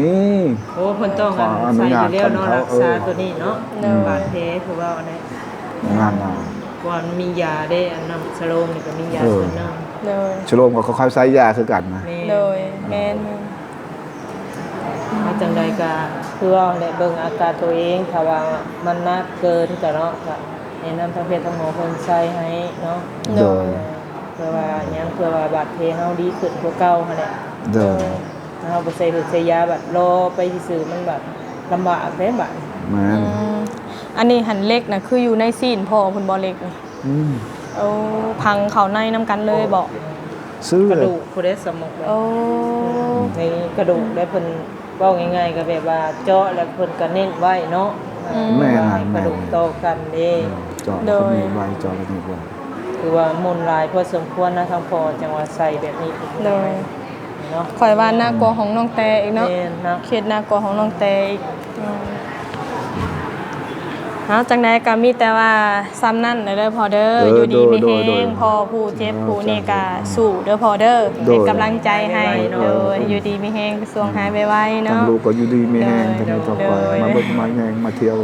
ໂອ້ ເພິ່ນຕ້ອງ ຂໍອະນຸຍາດ ອັນໃສ່ຢູ່ແລ້ວເນາະ ເຂົາ ຮັກສາ ເອີ ຕົວນີ້ເນາະ ໂດຍ ບາດແຜຄືວ່າແຫຼະ ງານນະ ເພາະວ່າມັນມີຢາເດ້ ອັນນ້ຳສະໂລມນີ້ກໍມີຢາ ເອີ ສ່ວນໜຶ່ງ ໂດຍ ສະໂລມກໍຄ່ອຍໆໃສ່ຢາຄືກັນນະ. ແມ່ນ ໂດຍ ແມ່ນໆ ເອົາຈັ່ງໃດກໍຄືວ່າແຫຼະ ເບິ່ງອາການຕົວເອງ ຖ້າວ່າມັນໜັກເກີນກໍເນາະ ກໍແນະນຳທາງແພດທາງໝໍເພິ່ນໃສ່ໃຫ້ເນາະ. ໂດຍ ເພື່ອວ່າຫຍັງ ເພື່ອວ່າບາດແຜເຮົາດີຂຶ້ນກວ່າເກົ່າຫັ້ນແຫຼະ. ໂດຍ ເຮົາບໍ່ໃສ່ເຫືອກໃສ່ຢາ ບັດລໍໄປຊື່ໆ ມັນບັດລຳບາກເດ້ບັດ. ແມ່ນ ອືມ ອັນນີ້ຫັ້ນເຫຼັກນະ ຄືຢູ່ໃນຊີ້ນພໍ່ເພິ່ນບໍ່ ເຫຼັກນີ້? ອືມ ໂອ້ ຝັງເຂົ້າໃນນຳກັນເລີຍບໍ? ຊື່ ກະດູກພຸ້ນເດ້ ສະໝົກ. ໂອ້ ໃນກະດູກ ແລ້ວເພິ່ນ ເວົ້າງ່າຍໆ ກໍແບບວ່າເຈາະ ແລ້ວເພິ່ນກໍເນັ້ນໄວ້ເນາະ. ອືມ ແມ່ນ ໃຫ້ກະດູກຕໍ່ກັນເດ້. ອືມ ເຈາະ ໂດຍ ແລ້ວກໍເນັ້ນໄວ້ ເຈາະ ແລ້ວກໍເນັ້ນໄວ້. ຖືວ່າໝຸ່ນຫຼາຍພໍສົມຄວນນະ ທາງພໍ່ ຈັ່ງວ່າໃສ່ແບບນີ້. ໂດຍ ເນາະ ຂ້ອຍວ່າໜັກກວ່າຂອງນ້ອງແຕອີກເນາະ. ແມ່ນ ໜັກ ເຮັດໜັກກວ່າຂອງນ້ອງແຕອີກ. ອືມ ເອົາ ຈັ່ງໃດກໍມີແຕ່ວ່າສ່ຳນັ້ນເດີພໍ່ເດີ. ເອີ ຢູ່ດີມີແຮງ. ໂດຍ ໂດຍ ໂດຍ ພໍ່ຜູ້ເຈັບຜູ້ນີ້ກໍ ເອີ ສູ້ເດີພໍ່ເດີ. ໂດຍ ເປັນກຳລັງໃຈໃຫ້. ໂດຍ ໂດຍ ຢູ່ດີມີແຮງ ກະຊວງຫາຍໄວໆເນາະ. ທາງລູກກໍຢູ່ດີມີແຮງ. ໂດຍ ກັນຕໍ່ໄປ. ໂດຍ ມາເບິ່ງມາແຍງມາທ່ຽວ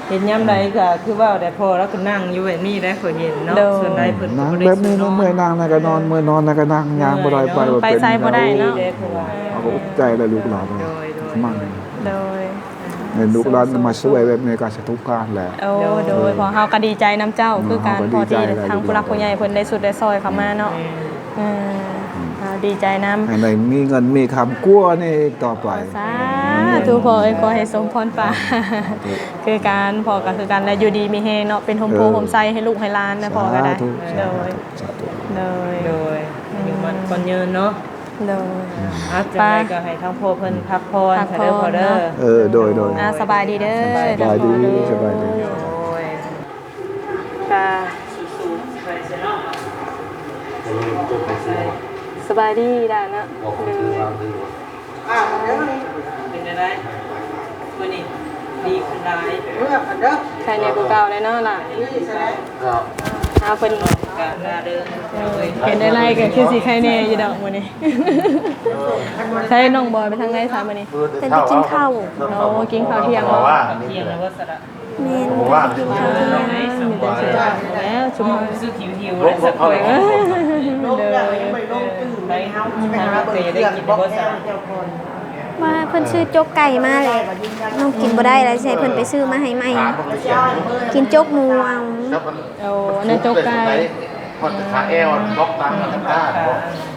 ເຮັດຍາມໃດກໍຄືເວົ້າແຕ່ພໍ່ລາວກໍນັ່ງຢູ່ແບບນີ້ແຫຼະ ຂ້ອຍເຫັນເນາະ. ໂດຍ ສ່ວນຫຼາຍເພິ່ນກໍບໍ່ໄດ້ ນັ່ງແບບນີ້ເນາະ. ເມື່ອຍນັ່ງແລ້ວກໍນອນ ເມື່ອຍນອນແລ້ວກໍນັ່ງ ຍ່າງບໍ່ໄດ້ ໄປບໍ່ເປັນ ໄປໃສບໍ່ໄດ້ເນາະ. ເຮົາກໍອຸກໃຈແຫຼະລູກຫຼານ. ໂດຍ ໂດຍ ມັນ ໂດຍ ໃຫ້ລູກຫຼານມາຊ່ວຍແບບນີ້ກໍສາທຸການແຫຼະ. ໂອ້ ໂດຍ ໂດຍ ພໍ່ເຮົາກໍດີໃຈນຳເຈົ້າຄືກັນ ເນາະ ເຮົາກໍດີໃຈແຫຼະ ທີ່ທາງຜູ້ຫຼັກຜູ້ໃຫຍ່ເພິ່ນໄດ້ຊຸດໄດ້ຊ່ອຍເຂົ້າມາເນາະ. ອືມ ອືມ ເຮົາດີໃຈນຳ ໃຫ້ໄດ້ມີເງິນມີຄຳກວ່ານີ້ອີກຕໍ່ໄປ. ສາທຸພໍ່ເອີຍ ຂໍໃຫ້ສົມພອນປາກ. ຄືກັນ ພໍ່ກໍຄືກັນແຫຼະ ຢູ່ດີມີແຮງເນາະ ເປັນຮົ່ມໂພຮົ່ມໄຊໃຫ້ລູກໃຫ້ຫຼານນະພໍ່ກໍໄດ້. ສາທຸ ໂດຍ ສາທຸ ໂດຍ ໂດຍ ອືມ ຢູ່ໝັ້ນຂວັນຍືນເນາະ. ໂດຍ ອ່າ ຈັ່ງໃດກໍໃຫ້ທາງພໍ່ເພິ່ນພັກຜ່ອນຊະເດີພໍ່ເດີ. ເອີ ໂດຍ ໂດຍ ອ່າ ສະບາຍດີເດີ. ສະບາຍດີ ສະບາຍດີ. ໂດຍ ກະ ສະບາຍດີດາເນາະ. ໂດຍ ອ່າ ເປັນຈັ່ງໃດມື້ນີ້? ດີຂຶ້ນຫຼາຍ. ເມືອເດີ ໄຄແນ່ກວ່າເກົ່າແນ່ນອນລະ. ເອົາເພິ່ນ ເປັນໄດ້ໄລ່ກໍຄືຊິໄຄແນ່ຢູ່ດອກມື້ນີ້. ໃສນ້ອງບອຍໄປທາງໃດຊະມື້ນີ້? ເພິ່ນໄປກິນເຂົ້າ. ໂອ້ ກິນເຂົ້າທ່ຽງບໍ? ທ່ຽງແລ້ວບໍ່ສະ? ແມ່ນ ເພິ່ນໄປກິນເຂົ້າທ່ຽງ. ມີແຕ່ຊິແລ້ວຊຸມເຮົາ ຮູ້ສຶກຫິວໆແລ້ວສັກຄົນ. ໂດຍ ໄປຫາເຕໄດ້ກິນບໍ່ສະ? ວ່າເພິ່ນຊື້ຈົກໄກ່ມາແຫຼະ ນ້ອງກິນບໍ່ໄດ້ແລ້ວ ຊິໃຫ້ເພິ່ນໄປຊື້ມາໃຫ້ໃໝ່ ກິນຈົກໝູເອົາ. ໂອ້ ອັນນັ້ນຈົກໄກ່. ຮອດຂາແອວ ບລັອກຕາມມາທາງດ້ານ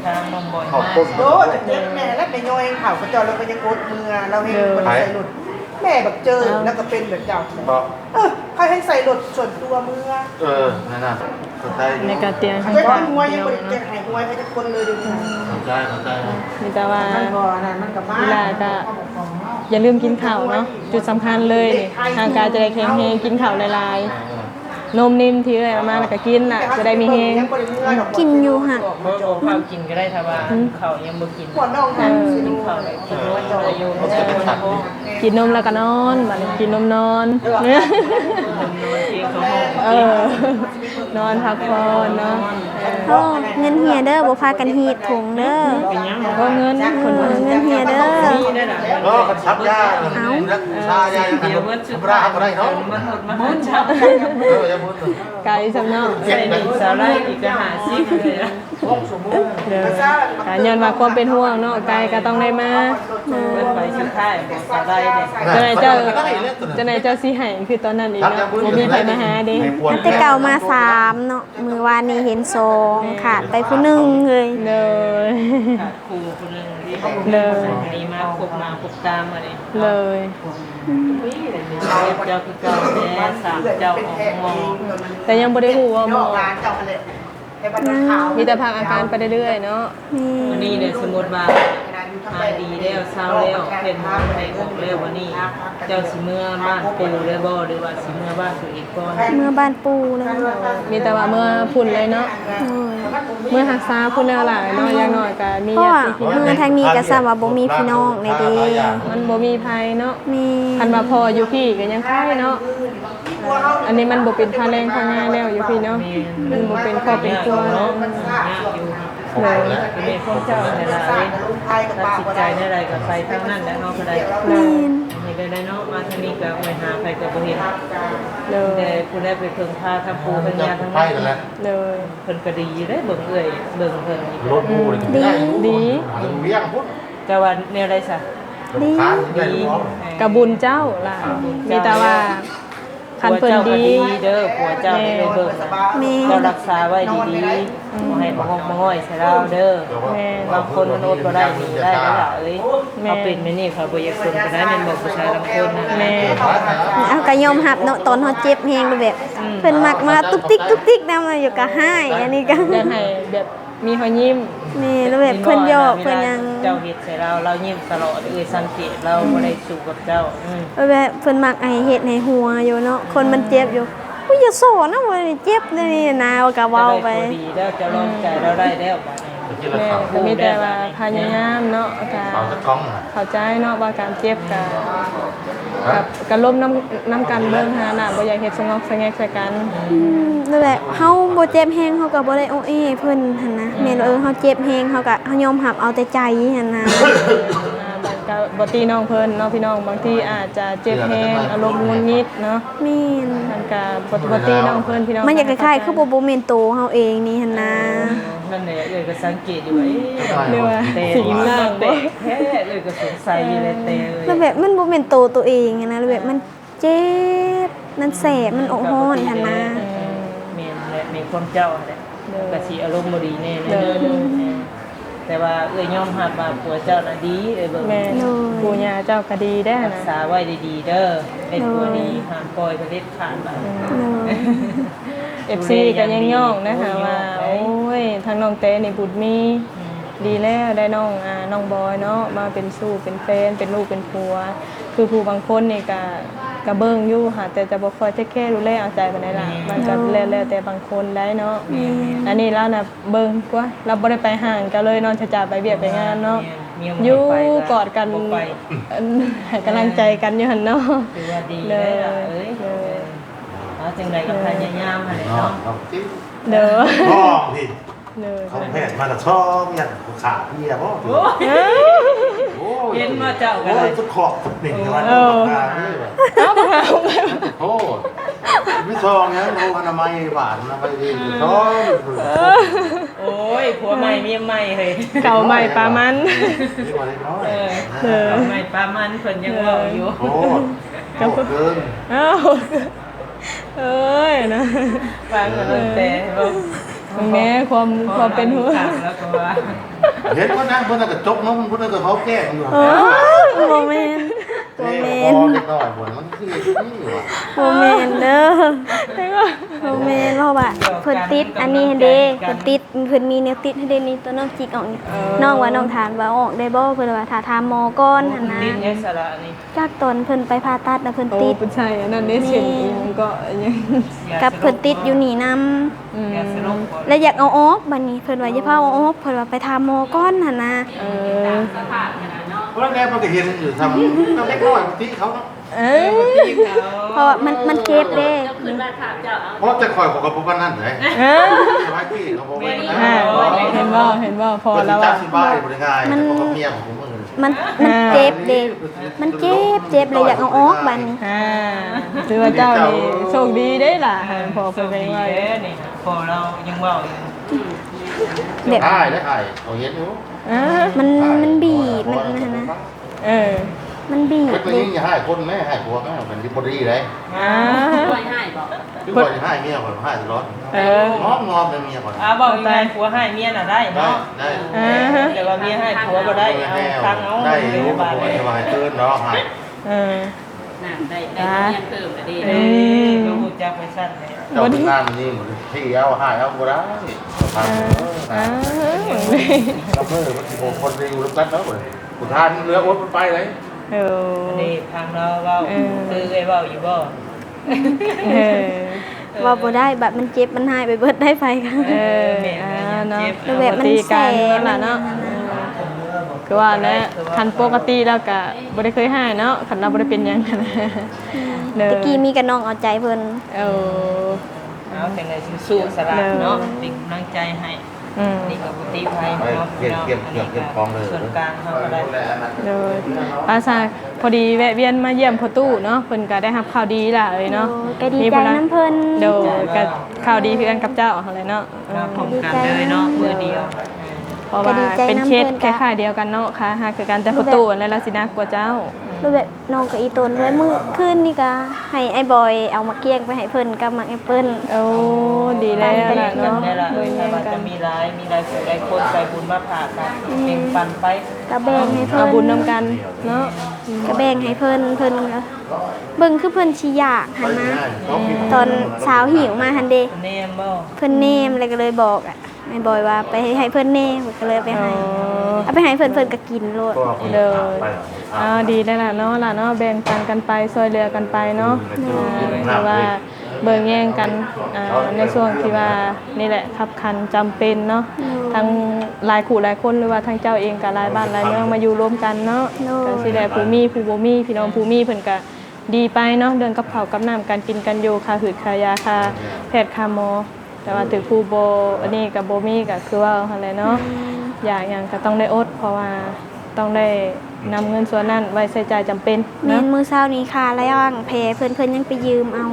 ທາງນ້ອງບອຍ ເຂົ້າຕົ້ນ. ໂອ້ ຈະເຈັບແມ່ແລ້ວ ແມ່ຍ່ອຍເຂົາ ເຂົາເຈົ້າລະກໍຍັງອົດເມືອ ລາວແຮງບໍ່ໄດ້ໃສ່ລົດ. ແມ່ບັກເຈີ ເອົ້າ ລະກໍເປັນແບບເຈົ້າ. ເອີ ໃຜໃຫ້ໃສ່ລົດສ່ວນຕົວເມືອ. ເອີ ນັ້ນນະ ໃນການຕຽງ ໃຫ້ຫວຍຍັງບໍ່ໄດ້ ໃຫ້ຫວຍໃຫ້ຈັກຄົນເລີຍເດ. ເຂົ້າໃຈ ເຂົ້າໃຈ. ມີແຕ່ວ່າ ເວລາກໍຢ່າລືມກິນເຂົ້າເນາະ ຈຸດສຳຄັນເລີຍນີ້ ຮ່າງກາຍຈະໄດ້ແຂງແຮງ ກິນເຂົ້າຫຼາຍໆ. ເອີ ນົມນິມທີ່ເອື້ອຍເອົາມາ ແລ້ວກໍກິນລະ ຈະໄດ້ມີແຮງ. ກິນຢູ່ຫັ້ນ ບໍ່ ບໍ່ ເຂົ້າກິນກໍໄດ້ ຖ້າວ່າເຂົ້າຍັງບໍ່ກິນ. ເອີ ກິນເຂົ້າໄດ້ ກິນນົມໄດ້ຢູ່. ເອີ ກິນນົມແລ້ວກໍນອນ ບັດນີ້ກິນນົມນອນ. ເອີ ນອນພັກຜ່ອນເນາະ. ໂອ້ ເງິນເຮຍເດີ ບໍ່ພາກັນຮີບຖົງເດີ. ເປັນຫຍັງ? ບໍ່ ເງິນ ເອີ ເງິນເຮຍເດີ. ເອີ ຄັນສັບຢາ ເອົາ ຊາຢາ ທຳມະດາບໍ່ໄດ້ເນາະ. ເອີ ຢ່າໝົດ ໄກສ່ຳເນາະ. ໃສ່ໜີ້ສາວໄລອີກກໍຫ້າສິບເລີຍ. ໂດຍ ກໍຍ້ອນວ່າຄວາມເປັນຫ່ວງເນາະ ໄກກໍຕ້ອງໄດ້ມາ. ໂດຍ ໄປສຸດທ້າຍສາວໄລເດ້. ຈັ່ງໃດເຈົ້າ ຈັ່ງໃດເຈົ້າຊິໃຫ້ຄືຕອນນັ້ນອີກເນາະ ບໍ່ມີໃຜມາຫາເດ້. ແຕ່ເກົ່າມາສາມເນາະ ມື້ວານນີ້ເຫັນສອງ ຂາດໄປຜູ້ໜຶ່ງເລີຍ. ໂດຍ ຂາດຄູ່ຜູ້ໜຶ່ງເດ້. ໂດຍ ມື້ນີ້ມາຄົບໜ້າຄົບຕາມື້ນີ້. ໂດຍ ເຈົ້າຄືເກົ່າແດ່ ສາມເຈົ້າອອກໝໍ ແຕ່ຍັງບໍ່ໄດ້ຮູ້ວ່າໝໍ ມີແຕ່ພັກອາການໄປເລື້ອຍໆເນາະ. ແມ່ນ ມື້ນີ້ເດ້ ສົມມຸດວ່າຫາຍດີແລ້ວ ເຊົາແລ້ວ ເພິ່ນໃຫ້ອອກແລ້ວ ວັນນີ້ເຈົ້າຊິເມືອບ້ານປູ່ເລີຍບໍ່ ຫຼືວ່າຊິເມືອບ້ານຕົວເອງກ່ອນ? ເມືອບ້ານປູ່ເລີຍ. ມີແຕ່ວ່າເມືອພຸ້ນເລີຍເນາະ. ໂດຍ ເມືອຮັກສາພຸ້ນແລ້ວຫຼາຍເນາະ ຢ່າງໜ້ອຍກໍມີ ເພາະວ່າເມືອທາງນີ້ກໍຊ້ຳວ່າບໍ່ມີພີ່ນ້ອງແດ່ເດ້ ມັນບໍ່ມີໃຜເນາະ. ແມ່ນ ຄັນວ່າພໍ່ຢູ່ພີ້ກໍຍັງໄຄເນາະ. ອັນນີ້ມັນບໍ່ເປັນພາແຮງພາງາແລ້ວຢູ່ພີ້ເນາະ ມັນບໍ່ເປັນຄອບເປັນຄົວແລ້ວ. ໂດຍ ແມ່ນຂອງເຈົ້າແຫຼະຫຼາຍ ຕັດສິນໃຈແນວໃດກໍໄປທາງນັ້ນແຫຼະ ເຮົາກໍໄດ້. ແມ່ນ ໃຫ້ ໄດ້ເນາະ ມາທາງນີ້ກໍໂອຍຫາໃຜກໍບໍ່ເຫັນ ໂດຍ ແຕ່ຜູ້ໃດໄປເພິ່ງພາທາງປູ່ທາງຍາທາງນັ້ນ ໂດຍ ເພິ່ນກໍດີຢູ່ເດ້ ເບິ່ງເອື້ອຍເບິ່ງເພິ່ນນີ້ ລົດປູ່ນີ້ ດີ ດີ ຫາເລື່ອງວຽງພຸ້ນ ເຈົ້າວ່າແນວໃດຊະ? ດີ ດີ ກໍບຸນເຈົ້າລະ ມີແຕ່ວ່າ ຄັນເພິ່ນດີ ຜົວເຈົ້າກໍດີເດີ ຜົວເຈົ້າໄດ້ເບິ່ງ ແມ່ນ ເຈົ້າຮັກສາໄວ້ດີໆ ອືມ ບໍ່ໃຫ້ມາຮອກມາງ້ອຍໃສ່ລາວເດີ ແມ່ນ ບາງຄົນມັນອົດບໍ່ໄດ້ນີ້ໄດ້ເດີຫຼ້າເອີຍ ແມ່ນ ເຮົາເປັນແບບນີ້ເຂົາບໍ່ຢາກສົນກັນໄດ້ ແມ່ນບໍ່? ຜູ້ຊາຍລາງຄົນນະ ແມ່ນ ເຮົາກໍຍອມຮັບເນາະ ຕອນເຮົາເຈັບແຮງແບບ ອືມ ເພິ່ນມັກມາຕຸກຕິກຕຸກຕິກນຳ ຢູ່ກໍຮ້າຍ ອັນນີ້ກໍຢາກໃຫ້ແບບ ມີຮອຍຍິ້ມ ແມ່ນ ແລ້ວແບບເພິ່ນຢອກເພິ່ນຫຍັງ ເຈົ້າເຮັດໃສ່ລາວ ລາວຍິ້ມຕະຫຼອດ ເອື້ອຍສັງເກດລາວ ອືມ ບໍ່ໄດ້ສູ້ກັບເຈົ້າ ອືມ ແລ້ວແບບເພິ່ນມັກໃຫ້ເຮັດໃຫ້ຫົວຢູ່ເນາະ ອືມ ຄົນມັນເຈັບຢູ່ ອຸ້ຍ ຢ່າສໍ້ນະ ໂອ້ຍ ເຈັບນີ້ນະ ກໍເວົ້າໄປ ກໍດີແລ້ວ ເຈົ້າລອງໃຈລາວໄດ້ແລ້ວບາດນີ້ ແມ່ນ ກໍມີແຕ່ວ່າພະຍາຍາມເນາະ ກໍເຂົ້າໃຈເນາະວ່າການເຈັບກໍ ກັບ ກັບລົມນຳ ນຳກັນເບິ່ງຫັ້ນນະ ບໍ່ຢາກເຮັດສະງອກສະແງກໃສ່ກັນ ອືມ ແລ້ວແບບເຮົາບໍ່ເຈັບແຮງ ເຮົາກໍບໍ່ໄດ້ໂອເອເພິ່ນຫັ້ນນະ ອືມ ແມ່ນວ່າ ເອີ ເຮົາເຈັບແຮງ ເຮົາກໍ ເຮົາຍອມຮັບເອົາແຕ່ໃຈຫັ້ນນະ ອ່າ ກໍບໍ່ຕິນ້ອງເພິ່ນເນາະພີ່ນ້ອງ ບາງທີອາດຈະເຈັບແຮງ ອາລົມຫງຸດຫງິດເນາະ ແມ່ນ ມັນກໍບໍ່ ບໍ່ຕິນ້ອງເພິ່ນພີ່ນ້ອງ ມັນຢາກຄ້າຍໆ ຄືບໍ່ ບໍ່ແມ່ນໂຕເຮົາເອງນີ້ຫັ້ນນະ ເອີ ນັ້ນແຫຼະ ເອື້ອຍກໍສັງເກດຢູ່ວ່າ ເອະ ຫຼືວ່າ ແຕ່ ສີໜ້າ ແປກແທ້ ເອື້ອຍກໍສົງໄສຢູ່ແຫຼະ ແຕ່ ແລ້ວແບບມັນບໍ່ແມ່ນໂຕໂຕເອງຫັ້ນນະ ແລ້ວແບບມັນເຈັບ ມັນແສບ ມັນອົກຮ້ອນຫັ້ນນະ ເອີ ແມ່ນແຫຼະ ແມ່ນຄວາມເຈົ້າຫັ້ນແຫຼະ ໂດຍ ກໍຊິອາລົມບໍ່ດີແນ່ ໂດຍ ແຕ່ວ່າເອື້ອຍຍອມຮັບວ່າຜົວເຈົ້ານະດີ ເອື້ອຍເບິ່ງ ແມ່ນ ໂດຍ ປູ່ຍ່າເຈົ້າກໍດີເດ້ ຮັກສາໄວ້ດີໆເດີ ເປັນຜົວດີ ໂດຍ ຫ້າມປ່ອຍເດັດຂາດບາດ ອືມ ໂດຍ ເອັຟຊີກໍຍັງຍ້ອງນະ ຫາວ່າ ໂອ້ຍ ທາງນ້ອງແຕນີ້ບຸດມີ ອືມ ດີແລ້ວໄດ້ນ້ອງ ອ່າ ນ້ອງບອຍເນາະ ມາເປັນຊູ້ເປັນແຟນ ເປັນລູກເປັນຜົວ ຄືຜູ້ບາງຄົນນີ້ກະ ກະເບິ່ງຢູ່ ຫາກແຕ່ຈະບໍ່ຄ່ອຍເທກແຄດູແລເອົາໃຈປານໃດລະ ແມ່ນ ມັນກະ ໂອ້ ແລ້ວ ແລ້ວແຕ່ບາງຄົນໄດ໋ເນາະ ແມ່ນ ອັນນີ້ລາວນະເບິ່ງກວ່າ ລາວບໍ່ໄດ້ໄປຫ່າງກັນເລີຍເນາະ ຈະຈະໄປວຽກໄປງານເນາະ ແມ່ນ ຢູ່ກອດກັນ ບໍ່ໄປ ໃຫ້ກຳລັງໃຈກັນຢູ່ຫັ້ນເນາະ ຖືວ່າດີແລ້ວລະເອີຍ ເອີ ເອົາຈັ່ງໃດກໍພະຍາຍາມຫັ້ນແຫຼະເນາະ ໂດຍ ໂອ້ ເຂົາແພດມາລະຊອງ ຢ້ານຂ້າເພຍບໍ່ ໂອ້ຍ ເຫັນບໍ່ເຈົ້າກໍ ໂອ້ຍ ໄດ້ ສຸດຂອບສຸດເໜັ່ງ ເອີ ໂອ້ ມີຊອງຫຍັງ ໂອ້ ອະນາໄມຫວານ ອະນາໄມດີ ຊອງ ໂອ້ຍ ຜົວໃໝ່ເມຍໃໝ່ເຮີ້ຍ ເກົ່າໃໝ່ປາມັນ ເອີ ເອີ ເກົ່າໃໝ່ປາມັນ ເພິ່ນຍັງເວົ້າຢູ່ ໂອ້ ເກີນ ເອີຍນະ ຟັງແຕ່ ເອີ ເບິ່ງແດ່ຄວາມ ຄວາມເປັນຫົວ ແລ້ວກໍວ່າ ເຫັນບໍ່ນະ ເພິ່ນນະກະຈົກນົມ ເພິ່ນນະກະເຮົາແກ້ງຢູ່ ເອີ ບໍ່ແມ່ນ ບໍ່ແມ່ນ ເດັກນ້ອຍບໍ່ ມັນຄື ບໍ່ແມ່ນເດີ ບໍ່ແມ່ນ ເພາະວ່າເພິ່ນຕິດອັນນີ້ຫັ້ນເດ ເພິ່ນຕິດ ເພິ່ນມີແນວຕິດຫັ້ນເດ ນີ້ ໂຕນ້ອງຈິກອອກນີ້ ເອີ ນ້ອງວ່ານ້ອງຖາມວ່າອອກໄດ້ບໍ່ ເພິ່ນວ່າຖ້າຖາມໝໍກ່ອນຫັ້ນນະ ຕິດຫຍັງສະລະອັນນີ້ ຈັກຕອນເພິ່ນໄປຜ່າຕັດນະເພິ່ນຕິດ ໂອ້ ເພິ່ນໃສ່ອັນນັ້ນເດ້ ເສັ້ນອີຫຍັງເກາະອີຫຍັງ ກັບເພິ່ນຕິດຢູ່ນີ້ນຳ ອືມ ແລ້ວຢາກເອົາອອກ ບາດນີ້ເພິ່ນວ່າຢ່າພາເອົາອອກ ເພິ່ນວ່າໄປຖາມໝໍກ່ອນຫັ້ນນະ ເອີ ເພິ່ນແນ່ເພິ່ນກໍເຫັນຢູ່ ທຳກັບເດັກນ້ອຍຕິເຂົາເນາະ ເອີ ເພາະວ່າມັນ ມັນເຈັບເດ້ ເຈົ້າຄືນວາດພາບເຈົ້າເອົາ ເພາະແຕ່ຂ້ອຍ ຂ້ອຍກໍບໍ່ປານນັ້ນເດ້ ເອີ ສະບາຍດີເຂົາບໍ່ວ່າ ອ່າ ເຫັນບໍ່ ເຫັນບໍ່ ພໍແລ້ວວ່າ ມັນ ມັນ ມັນເຈັບເດ້ ມັນເຈັບ ເຈັບແລ້ວຢາກເອົາອອກບາດນີ້ ອ່າ ຖືວ່າເຈົ້ານີ້ໂຊກດີເດ້ລະ ພໍ່ເພິ່ນກໍຍັງວ່າຢູ່ ພໍ່ລາວຍັງເວົ້າຢູ່ ແບບ ອ້າຍເດ້ ອ້າຍເຂົາເຫັນຢູ່ ອ່າ ມັນ ມັນບີບ ມັນຫັ້ນນະ ເອີ ມັນບີບ ເປັນຜູ້ຍິງຢ່າຮ້າຍຄົນແມ້ ຮ້າຍຜົວແມ້ ມັນຊິບໍ່ດີເດ້ ອ່າ ຂ້ອຍຮ້າຍບໍ່? ຄືຂ້ອຍຮ້າຍເມຍ ຂ້ອຍຮ້າຍຕະຫຼອດ ເອີ ງອບໆເລີຍເມຍຂ້ອຍ ອ່າ ເວົ້າງ່າຍໆ ຜົວຮ້າຍເມຍນະໄດ້ເນາະ ໄດ້ ໄດ້ ອ່າ ແຕ່ວ່າເມຍຮ້າຍຜົວບໍ່ໄດ້ ເອົາຟັງເອົາ ໄດ້ຢູ່ ບໍ່ໄດ້ວ່າໃຫ້ເກີນເນາະ ເອີ ນາງໄດ້ ໄດ້ເງິນເພີ່ມລະເດ້ ເອີ ກໍຮູ້ຈັກໄປຊັ້ນແຫຼະ ເຈົ້າເປັນນາງນີ້ ທີ່ເອົາຮ້າຍເອົາບໍ່ໄດ້ ເອີ ເອີ ລະເມີມັນຊິບໍ່ຄົນໄດ້ຢູ່ນຳກັນເນາະ ຜູ້ທ່ານເຫຼືອອົດມັນໄປເລີຍ ເອີ ອັນນີ້ຟັງລາວເວົ້າ ເອີ ຄືເອື້ອຍເວົ້າຢູ່ບໍ່? ເອີ ເວົ້າບໍ່ໄດ້ ບາດມັນເຈັບມັນຮ້າຍໄປເບິດໄດ້ໄປ ເອີ ແມ່ນ ອ່າ ເນາະ ເຈັບ ແບບມັນແສບ ມັນເນາະ ຄືວ່າແຫຼະ ຄັນປົກກະຕິລາວກະບໍ່ໄດ້ເຄີຍຮ້າຍເນາະ ຄັນລາວບໍ່ໄດ້ເປັນຫຍັງ ອືມ ເດີ ແຕ່ກີ້ມີແຕ່ນ້ອງເອົາໃຈເພິ່ນ ເອີ ເອົາຈັ່ງໃດສູ້ໆ ສະຫຼາດເນາະ ເປັນກຳລັງໃຈໃຫ້ ອືມ ນີ້ກໍບໍ່ຕິໃຜເນາະ ເກັບ ເກັບເຄື່ອງເກັບຂອງເລີຍ ສ່ວນກາງເຮົາກໍໄດ້ ໂດຍ ປາຊາ ພໍດີແວະວຽນມາຢ້ຽມພໍ່ຕູ້ເນາະ ເພິ່ນກໍໄດ້ຮັບຂ່າວດີລະເອີຍເນາະ ໂດຍ ກໍດີໃຈນຳເພິ່ນ ໂດຍ ກໍຂ່າວດີຄືກັນກັບເຈົ້າຫັ້ນແຫຼະເນາະ ເອີ ມາພ້ອມກັນເລີຍເນາະ ມື້ດຽວ ເພາະວ່າເປັນເຂດຄ້າຍໆດຽວກັນເນາະ ຄ້າຍໆຄືກັນ ແຕ່ພໍ່ຕູ້ຫັ້ນແຫຼະລາວຊິໜັກກວ່າເຈົ້າ ແບບ ນ້ອງກໍອີຕົນເລີຍ ມື້ຄືນນີ້ກໍໃຫ້ອ້າຍບອຍເອົາໝາກກ້ຽງໄປໃຫ້ເພິ່ນກັບໝາກແອັບເປິ້ນ ໂອ້ ດີແລ້ວລະເນາະ ເບິ່ງແຍງກັນ ຖ້າວ່າຈະມີຫຼາຍ ມີຫຼາຍຜູ້ຫຼາຍຄົນໃຈບຸນມາຝາກກໍ ອືມ ແບ່ງປັນໄປ ກໍແບ່ງໃຫ້ເພິ່ນ ເອົາບຸນນຳກັນເນາະ ອືມ ກໍແບ່ງໃຫ້ເພິ່ນ ເພິ່ນກໍເບິ່ງຄືເພິ່ນຊິຢາກຫັ້ນນະ ອືມ ຕອນສາວຫິ້ວມາຫັ້ນເດ ເພິ່ນແນມບໍ່ ເພິ່ນແນມ ແລ້ວກໍເລີຍບອກ ອ້າຍບອຍວ່າໄປໃຫ້ເພິ່ນແດ່ ຂ້ອຍກໍເລີຍເອົາໄປໃຫ້ ເອົາໄປໃຫ້ເພິ່ນ ເພິ່ນກໍກິນໂລດ ໂດຍ ອ່າ ດີແລ້ວລະເນາະ ລະເນາະ ແບ່ງປັນກັນໄປ ຊ່ວຍເຫຼືອກັນໄປເນາະ ໂດຍ ອ່າ ຖືວ່າເບິ່ງແຍງກັນ ອ່າ ໃນຊ່ວງທີ່ວ່ານີ້ແຫຼະ ຄັບຂັນຈຳເປັນເນາະ ໂດຍ ທັງຫຼາຍຄູ່ຫຼາຍຄົນ ຫຼືວ່າທັງເຈົ້າເອງກໍຫຼາຍບ້ານຫຼາຍເມືອງມາຢູ່ລວມກັນເນາະ ໂດຍ ກໍຊິແຫຼະ ຜູ້ມີຜູ້ບໍ່ມີ ພີ່ນ້ອງຜູ້ມີເພິ່ນກໍດີໄປເນາະ ເລື່ອງກັບເຂົ້າກັບນ້ຳ ການກິນການຢູ່ ຄ່າຫືດຄ່າຢາ ຄ່າແພດຄ່າໝໍ ແຕ່ວ່າຖືກຜູ້ບໍ່ ອັນນີ້ກໍບໍ່ມີ ກໍຄືເວົ້າຫັ້ນແຫຼະເນາະ ຢາກຫຍັງກໍຕ້ອງໄດ້ອົດ ເພາະວ່າຕ້ອງໄດ້ນຳເງິນສ່ວນນັ້ນໄວ້ໃຊ້ຈ່າຍຈຳເປັນເນາະ ແມ່ນ ມື້ເຊົ້ານີ້ຄ່າລ້າງແຜເພິ່ນ ເພິ່ນຍັງໄປຢືມເອົາ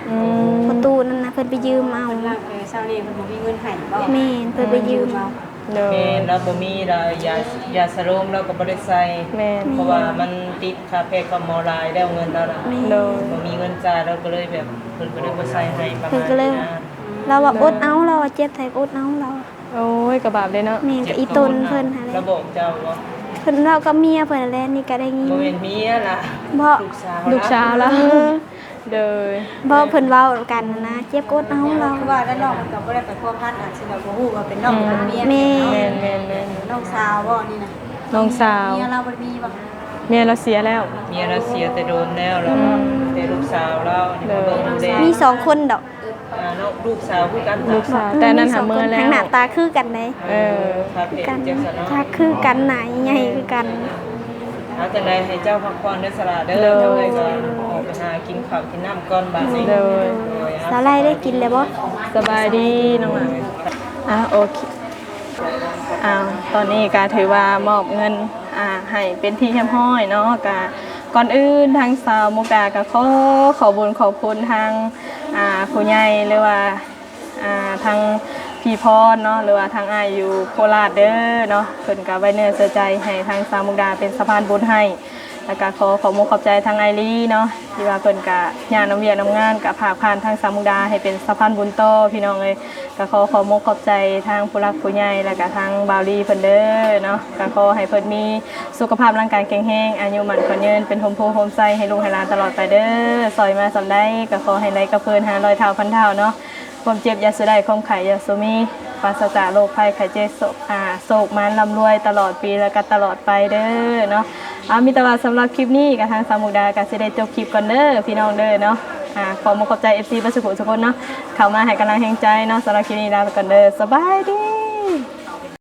ອືມ ພໍ່ຕູ້ນັ້ນນະ ເພິ່ນໄປຢືມເອົາ ລ້າງແຜເຊົ້ານີ້ເພິ່ນບໍ່ມີເງິນໃຫ້ບໍ່ ແມ່ນ ເພິ່ນໄປຢືມເອົາ ໂດຍ ແມ່ນ ລາວບໍ່ມີ ລາວຢາ ຢາສະໂລມລາວກໍບໍ່ໄດ້ໃສ່ ແມ່ນ ເພາະວ່າມັນຕິດຄ່າແພດຄ່າໝໍຫຼາຍແລ້ວ ເງິນລາວນະ ໂດຍ ບໍ່ມີເງິນຈ່າຍ ລາວກໍເລີຍແບບ ເພິ່ນກໍເລີຍບໍ່ໃສ່ໃຫ້ ປະມານນີ້ນະ ລາວວ່າອົດເອົາ ລາວວ່າເຈັບໃສ່ກໍອົດເອົາ ລາວ ໂອ້ຍ ກໍບາບເດ້ເນາະ ແມ່ນ ກໍອີຕົນເພິ່ນຫັ້ນແຫຼະ ລາວບອກເຈົ້າບໍ່ ເພິ່ນເວົ້າກັບເມຍເພິ່ນຫັ້ນແຫຼະ ນີ້ກໍໄດ້ຍິນ ບໍ່ແມ່ນເມຍລະ ບໍ່ ລູກສາວລະ ລູກສາວລະ ເອີ ໂດຍ ບໍ່ ເພິ່ນເວົ້າກັນນະ ເຈັບກໍອົດເອົາລາວ ຄືວ່າແລ້ວ ນ້ອງເພິ່ນກໍບໍ່ໄດ້ໄປພົວພັນ ອາດຊິແບບບໍ່ຮູ້ວ່າເປັນນ້ອງ ອືມ ເປັນເມຍ ແມ່ນ ແມ່ນ ແມ່ນ ນ້ອງສາວບໍ່ນີ້ນະ ນ້ອງສາວ ເມຍລາວບໍ່ໄດ້ມີບໍ່ ເມຍລາວເສຍແລ້ວ ເມຍລາວເສຍແຕ່ດົນແລ້ວ ແລ້ວ ອືມ ແຕ່ລູກສາວລາວນີ້ ໂດຍ ມາເບິ່ງດູແລ ມີສອງຄົນດອກ ອ່າ ເນາະ ລູກສາວຄືກັນ ລູກສາວ ແຕ່ອັນນັ້ນຫາເມືອແລ້ວ ໜ້າຕາຄືກັນເດ້ ເອີ ຄືກັນ ຕາຄືກັນ ໜ້າໃຫຍ່ຄືກັນ ເອົາ ຈັ່ງໃດໃຫ້ເຈົ້າພັກຜ່ອນເດີສະຫຼະເດີ ໂດຍ ເຈົ້າເອີຍ ກໍອອກໄປຫາກິນເຂົ້າກິນນ້ຳກ່ອນບາດນີ້ ໂດຍ ໂດຍ ສາວໄລໄດ້ກິນແລ້ວບໍ່ ສະບາຍດີນ້ອງຫຼ້າ ອ່າ ໂອເຄ ອ່າ ຕອນນີ້ກໍຖືວ່າມອບເງິນ ອ່າ ໃຫ້ເປັນທີ່ຮຽບຮ້ອຍເນາະ ກໍກ່ອນອື່ນທາງສາວມຸກດາກໍຂໍຂອບບຸນຂອບຄຸນທາງ ອ່າ ຜູ້ໃຫຍ່ ຫຼືວ່າ ອ່າ ທາງພີ່ພອນເນາະ ຫຼືວ່າທາງອ້າຍຢູ່ໂຄລາດເດີເນາະ ເພິ່ນກໍໄວ້ເນື້ອເຊື່ອໃຈໃຫ້ທາງສາວມຸກດາເປັນສະພານບຸນໃຫ້ ແລ້ວກໍຂໍຂອບມຸກຂອບໃຈທາງອ້າຍລີເນາະ ທີ່ວ່າເພິ່ນກໍຍາກນຳວຽກນຳງານ ກໍຝາກຜ່ານທາງສາວມຸກດາໃຫ້ເປັນສະພານບຸນຕໍ່ ພີ່ນ້ອງເອີຍ ກໍຂໍຂອບມຸກຂອບໃຈທາງຜູ້ຫຼັກຜູ້ໃຫຍ່ ແລ້ວກໍທາງບ່າວລີເພິ່ນເດີເນາະ ກໍຂໍໃຫ້ເພິ່ນມີສຸຂະພາບຮ່າງກາຍແຂງແຮງ ອາຍຸໝັ້ນຂວັນຍືນ ເປັນຮົ່ມໂພຮົ່ມໄຊໃຫ້ລູກໃຫ້ຫຼານຕະຫຼອດໄປເດີ ຊ່ອຍມາສ່ຳໃດກໍຂໍໃຫ້ໄດ້ກັບຄືນຫ້າຮ້ອຍເທົ່າພັນເທົ່າເນາະ ຄວາມເຈັບຢ່າສູ່ໄດ້ ຄວາມໄຂ້ຢ່າສູ່ມີ ປາສະຈາກໂລກໄພໄຂ້ເຈັບ ໂຊກ ອ່າ ໂຊກໝານລ່ຳລວຍຕະຫຼອດປີ ແລ້ວກໍຕະຫຼອດໄປເດີເນາະ ເອົາ ມີແຕ່ວ່າສຳລັບຄລິບນີ້ກໍທາງສາວມຸກດາກໍຊິໄດ້ຈົບຄລິບກ່ອນເດີພີ່ນ້ອງເດີເນາະ ອ່າ ຂໍຂອບມຸກຂອບໃຈ ເອັຟຊີ ເບິດສູ່ຜູ້ສູ່ຄົນເນາະ ເຂົ້າມາໃຫ້ກຳລັງແຮງໃຈເນາະ ສຳລັບຄລິບນີ້ລາໄປກ່ອນເດີ ສະບາຍດີ.